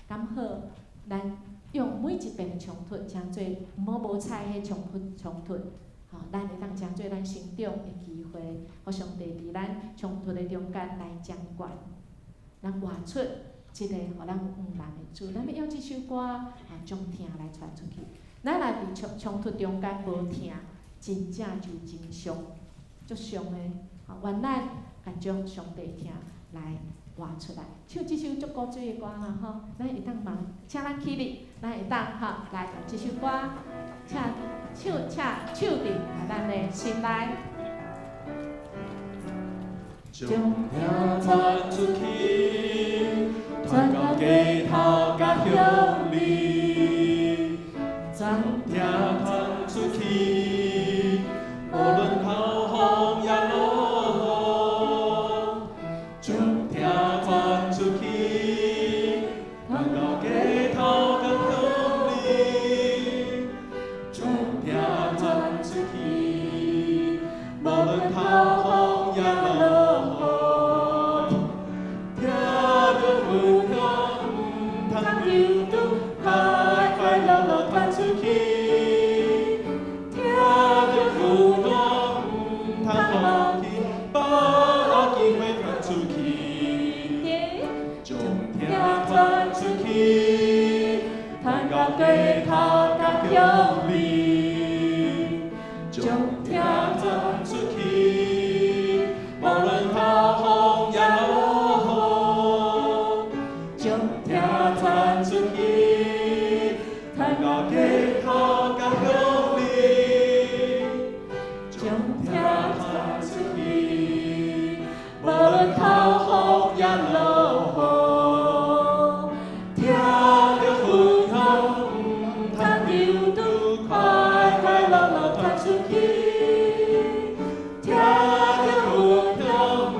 S1: 敢好，咱用每一遍的衝突，成做毋好無彩彼衝突衝突，吼，咱會當成做咱成長的機會，予上帝佇咱衝突的中間來掌權，咱活出這個予咱有向望的主。咱欲用這首歌啊，將疼來傳出去。咱若佇衝突中間無疼，真正就真傷，足傷的。吼，願咱共將上帝疼來活出來。唱這首足古錐的歌啦吼，咱會當嘛，請咱起立，咱會當吼來這首歌，請唱，請唱佇咱的心內。主
S2: 將疼傳出去，傳到街頭佮鄉里，將疼傳出去，無論透風抑落雨，將疼傳出去，傳到街頭佮鄉里，將疼傳出去，無論透風抑落雨，聽著分享，毋通丟丟，快快樂樂傳出去。聽著分享，毋通放棄，把握機會傳出去。將疼傳出去，傳到街頭佮鄉里，將疼傳出去，無論透風抑落雨，將疼傳出去，傳到街頭佮鄉里，將疼傳出去，無論透風抑落雨，聽著分享，毋通丟丟，快快樂樂傳出去。聽著分享，毋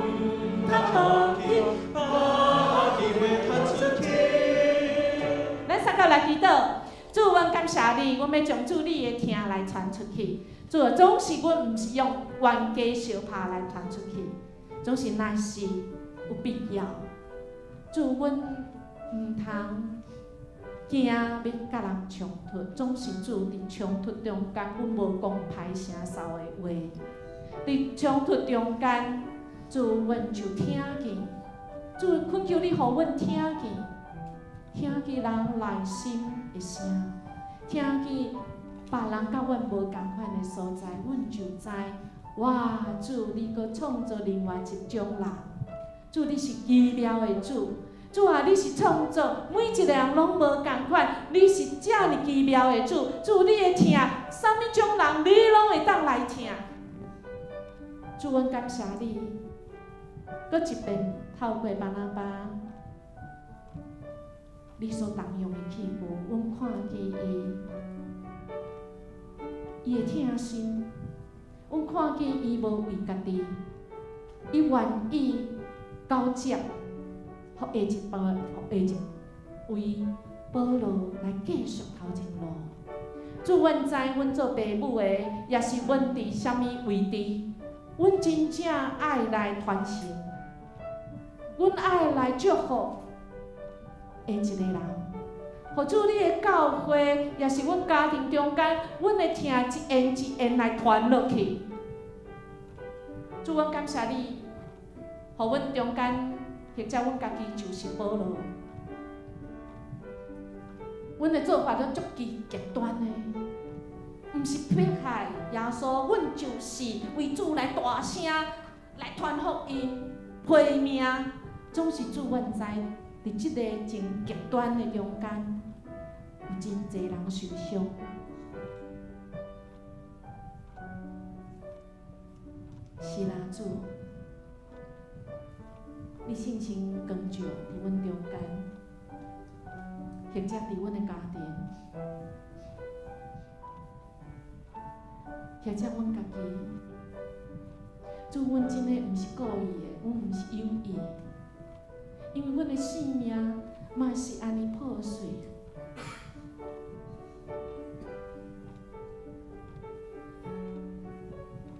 S2: 通放棄，把握機會傳出去。
S1: 咱三個來祈禱，主，阮感謝你，阮欲將主你的疼來傳出去。主啊，總是阮毋是用冤家相拍來傳出去，總是若是有必要。主，阮毋通驚欲佮人衝突，總是主佇衝突中間，阮無講歹聲梢的話。佇衝突中間，主，阮就聽見，主懇求你予阮聽見，聽見人內心的聲，聽見別人佮阮無仝款的所在，阮就知，哇！主，你閣創造另外一種人，主，你是奇妙的主，主啊，你是創造每一个人攏無仝款，你是遮爾奇妙的主，主，你的疼，啥物種人你攏會當來疼。主，阮感謝你，閣一遍透過巴拿巴，你所動用的器具，阮看見伊，伊的疼心，阮看見伊無為家己，伊願意交接，予下一步，予下一位保羅來繼續頭前路。主，阮知阮做爸母的，抑是阮佇啥物位置，阮真正愛來傳承，阮愛來祝福下一个人。予主你的教會，抑是阮家庭中間，阮的疼一緣一緣來傳落去。主，阮感謝你，予阮中間，或者阮家己就是保羅。阮的做法攏足極極端的，毋是迫害耶穌，阮就是為主來大聲來傳福音、批命，總是主阮知，佇這个真極端的中間，有真濟人受傷。是啦，主，你聖神光照佇阮中間，或者佇阮的家庭，或者阮家己。主，阮真的毋是故意的，阮毋是有意，因為阮的生命嘛是按呢破碎。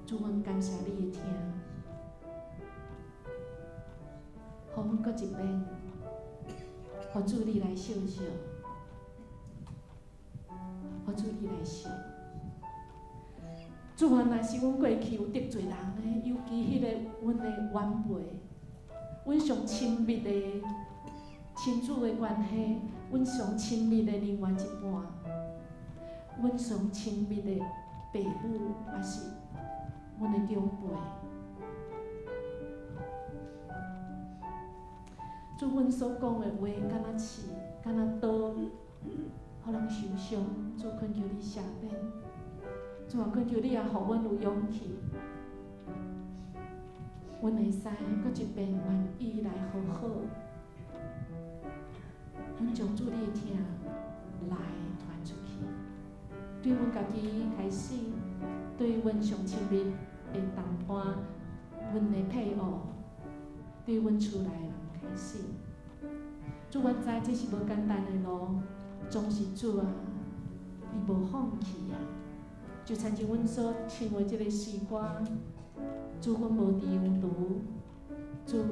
S1: 主，阮感謝你的疼，予阮閣一遍，予主你來惜惜，予主你來惜。主啊，若是阮過去有得罪人的，尤其彼個阮的晚輩，阮上親密的親子的關係，阮上親密的另外一半，阮上親密的爸母，抑是阮的長輩。主，阮所講的話，敢若刺，敢若刀，予人受傷。主，懇求你赦免。主啊，懇求你也予阮有勇氣，阮會使閣一遍願意來和好，阮將主你的疼來傳出去，對阮家己開始，對阮上親密的同伴，阮的配偶，對阮厝內的人開始。主，阮知這是無簡單的路，總是主啊，你無放棄啊！就親像阮所唱的這個詩歌，主，阮無佇有途，主，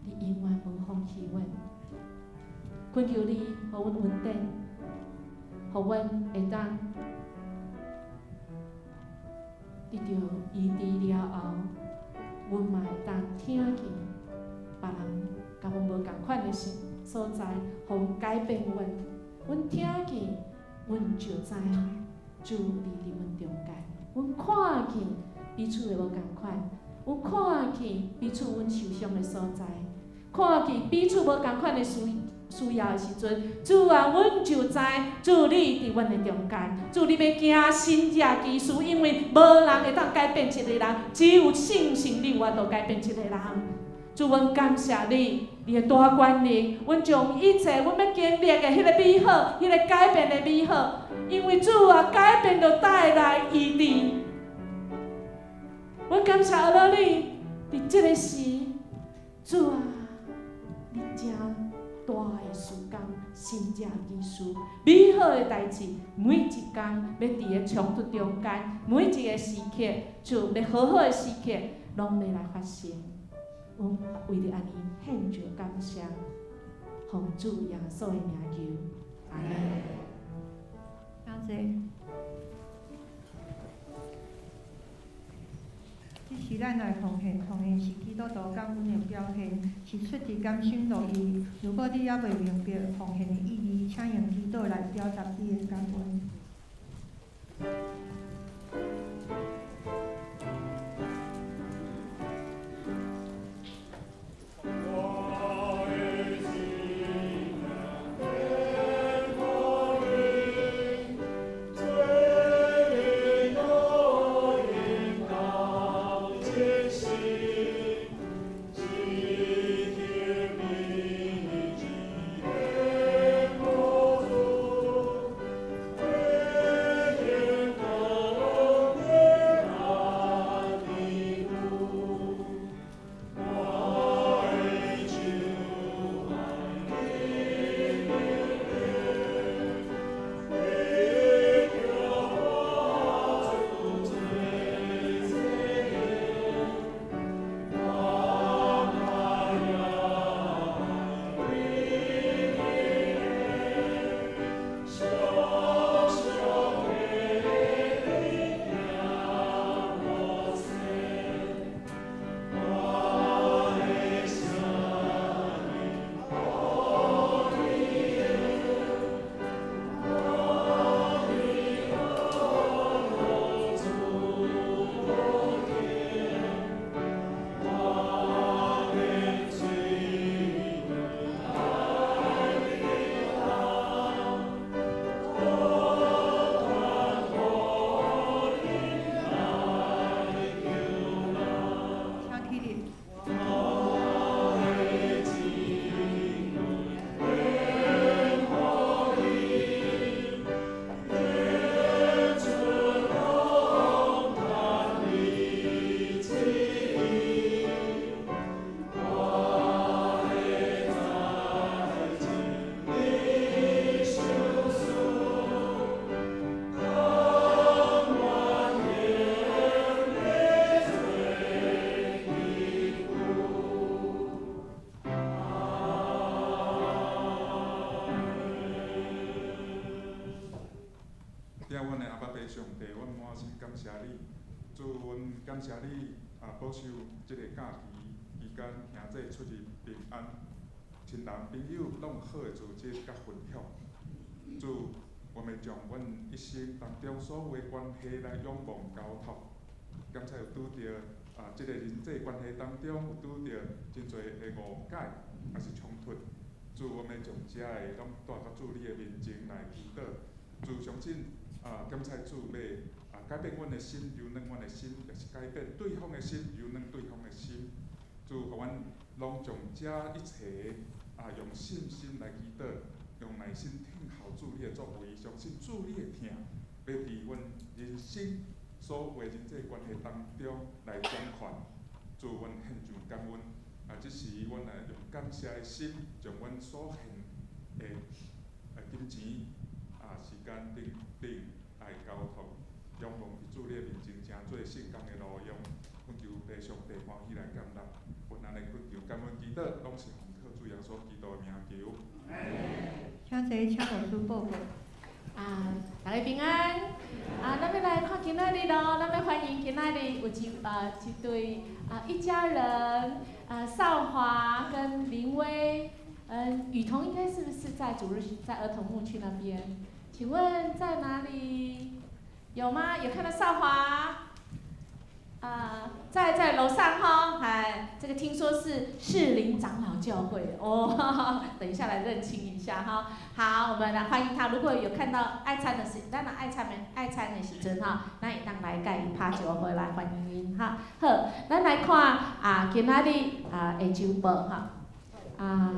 S1: 你永遠無放棄阮。懇求你，予阮恩典，予阮會當得著醫治了後，阮嘛會當聽見別人佮阮無仝款的所在，予阮改變阮。阮聽見，阮就知主你佇阮中間。阮看見彼此的無仝款，阮看見彼此阮受傷的所在，看見彼此無仝款的需要的時陣，主啊，阮就知主你佇阮的中間。主，你欲行神蹟奇事，因為無人會當改變一個人，只有聖神你有法度改變一個人。主，阮感謝你，你的大權能，阮將一切阮欲經歷的彼个美好，彼个改變的美好，因為主啊，改變就帶來醫治。阮感謝阿羅你，佇這個時，主啊，你真大的時間，神蹟奇事，美好的代誌，每一工欲佇个衝突中間，每一个時刻，主欲和好的時刻，攏欲來發生。阮為著按呢獻上感謝，奉主耶穌的名求，阿們。
S4: 感謝。這時咱來奉獻，奉獻是基督徒感恩的表現，是出自甘心樂意。如果你猶未明白奉獻的意義，請用祈禱來表達你的感恩。請起立。
S3: 疼阮的阿爸父上帝，阮滿心感謝你，主，阮感謝你啊，保守這个假期期間兄弟出入平安，親人朋友攏有好的組織佮分享。主，阮欲將阮一生當中所有的關係來仰望交託，敢才有拄著啊，這个人際關係當中有拄著真濟的誤解，抑是衝突。主，阮欲將遮的攏帶到主你的面前來祈禱。主相信啊，感謝主欲啊，改变阮的心，柔软阮的心，也是改变对方的心，柔软对方的心。主，予阮拢将这一切啊，用信心来祈祷，用耐心听候主你的作为，相信主你的疼，欲伫阮人生所有的人际关系当中来掌权。主，阮献上感恩。啊，这时阮来用感谢的心，将阮所献的金钱啊、时间等等来交托，仰望伫主你的面前，成做圣工的路用。恳求父上帝欢喜来接纳，阮按呢恳求感恩祈祷，拢是奉靠主耶稣基督的名求。
S4: 请坐，请牧师报告。
S1: 啊，大家平安。啊，咱欲來看今仔日囉，咱欲歡迎今仔日有一對啊一家人，啊少華跟林威，雨桐應該是不是在主日在兒童牧區那邊？請問在哪裡？有嗎？有看到少華？啊，在樓上哈，哎，這個聽說是士林長老教會哦，等一下來認清一下哈。好，我們來歡迎他。如果有看到愛餐的時，咱若愛餐的愛餐的時陣哈，咱會當來共伊拍招呼來歡迎𪜶哈。好，咱來看啊，今仔日啊下週報哈。啊，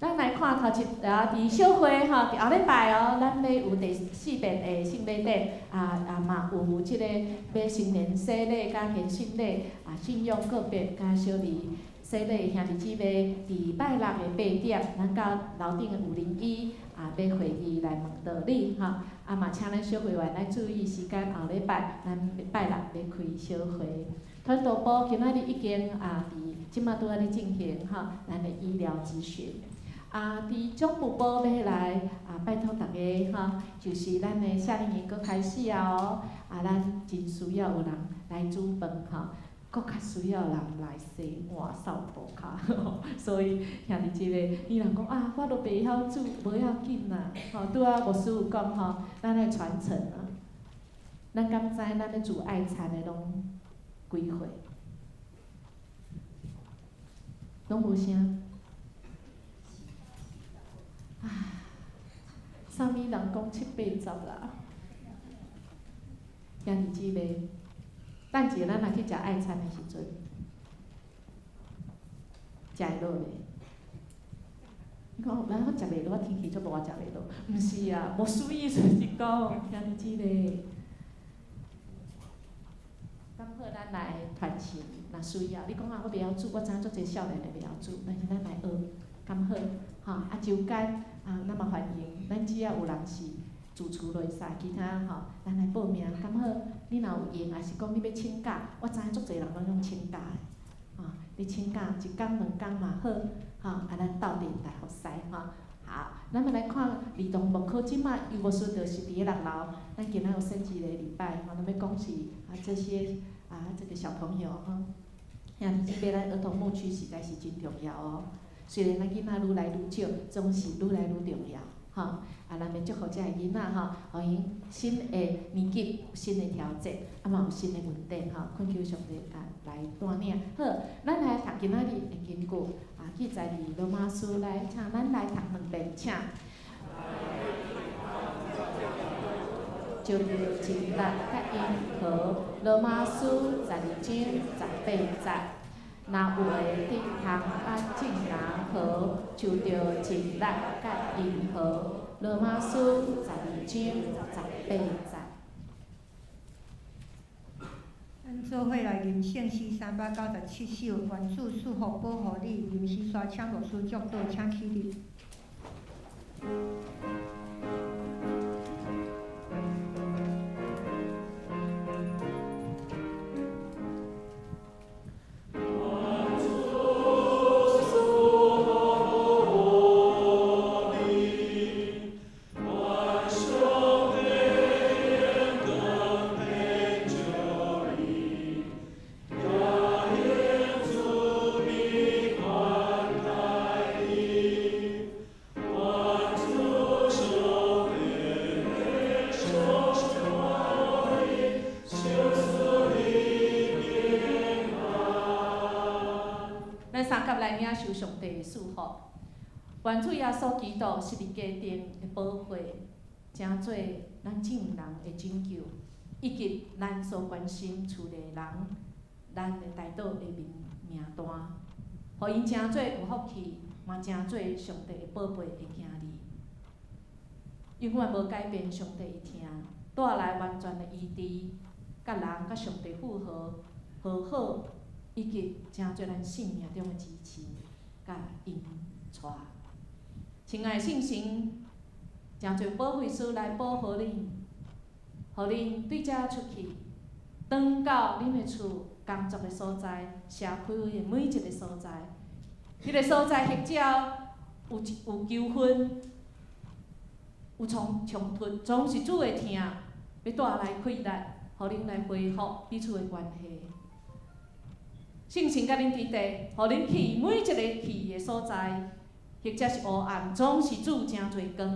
S1: 咱來看頭一啊，佇小會吼，佇後禮拜哦，咱欲有第四遍的聖禮典，啊啊嘛有這個欲成年洗禮佮堅信禮，啊信仰告別佮小兒洗禮兄弟姊妹，佇拜六的8點，咱到樓頂的501啊，欲會議來問道理吼，啊嘛請咱小會員來注意時間，後禮拜咱拜六欲開小會。傳道部今仔日已經啊，佇這馬拄仔咧進行吼，咱的醫療諮詢。啊，佇總部部欲來啊，拜託大家吼，就是咱的夏令營閣開始啊哦，啊，咱真需要有人來煮飯吼，閣較需要人來洗碗、掃塗跤，所以兄弟姊妹，你若講啊，我都袂曉煮，無要緊啦，吼，拄仔牧師有講吼，咱愛傳承啊，咱敢知咱咧煮愛餐的攏幾歲？攏無聲。啊，啥物人講七八十啦？兄弟姊妹，等一下咱若去食愛餐的時陣，食會落袂？你講，咱我食袂落，我天氣足熱，我食袂落。毋是啊，牧師意思是講，兄弟姊妹。剛好咱來傳承，若需要，你講啊，我袂曉煮，我知影足濟少年的袂曉煮，但是咱來學，敢好？吼，啊，周間啊，咱嘛歡迎，咱只要有人是主廚就會使，其他吼，咱來報名，敢好？你若有閒，抑是講你欲請假，我知影足濟人攏用請假的，吼，你請假一工兩工嘛好，吼，啊，咱鬥陣來服侍，吼。好，咱們來看兒童牧區，這馬尤牧師就是佇咧6樓，咱今仔有升旗的禮拜，吼，咱欲恭喜啊這些啊這個小朋友吼，兄弟姊妹，咱兒童牧區實在是真重要哦。雖然咱囡仔愈來愈少，總是愈來愈重要，吼。啊，咱欲祝福這个囡仔吼，予𪜶新的年級有新的挑戰，啊嘛有新的問題吼，懇求上帝啊來帶領。好，咱來讀今仔日的經句啊，記載佇羅馬書來，請咱來讀兩遍，請。就著盡力佮應和，羅馬書12章18節。若有的得通甲眾人和，就著盡力佮𪜶和。羅馬書12章18節。
S4: 咱做伙來吟聖詩397首，願主賜福保護你。吟詩煞請牧師祝禱，請起立。
S1: 咱三甲來領受上帝的祝福，願主耶穌基督十字架頂的寶血，成做咱眾人的拯救。以及咱所關心厝內人，咱的代禱的名單，予𪜶成做有福氣，嘛成做上帝的寶貝的囝兒。永遠無改變上帝的疼，帶來完全的醫治，佮人佮上帝復和和好，以及成做咱生命中的支持佮引帶。親愛的聖神，成做保惠師來保護恁，予恁對遮出去，轉到恁的厝、工作的所在、社區的每一个所在，彼个所在或者有有糾紛、有衝突，總是主的疼，欲帶來氣力，予恁來恢復彼此的關係。聖神佮恁佇地，予恁去每一个去的所在，或者是黑暗，總是主成做光，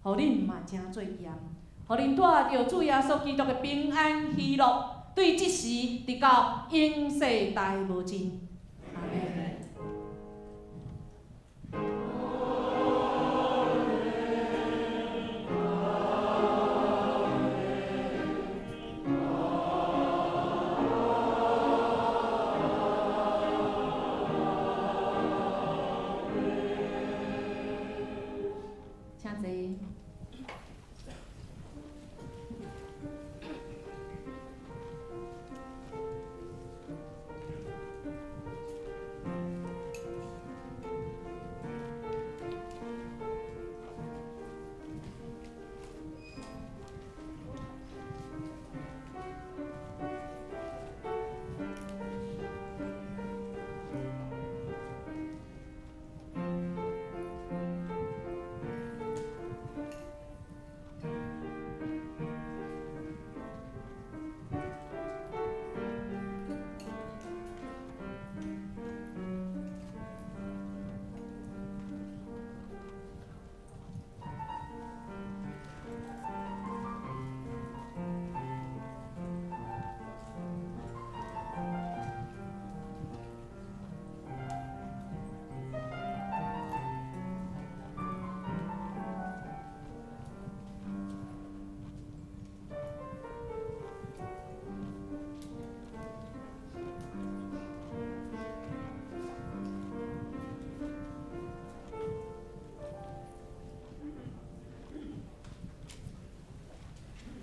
S1: 予恁嘛成做鹽，予恁帶著主耶穌基督的平安喜樂，對這時直到永世代無盡。阿們。請坐。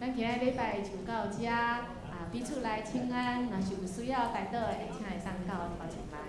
S1: 咱今仔禮拜就到遮，啊，彼此來請安。若是有需要代禱的，請會當到頭前來。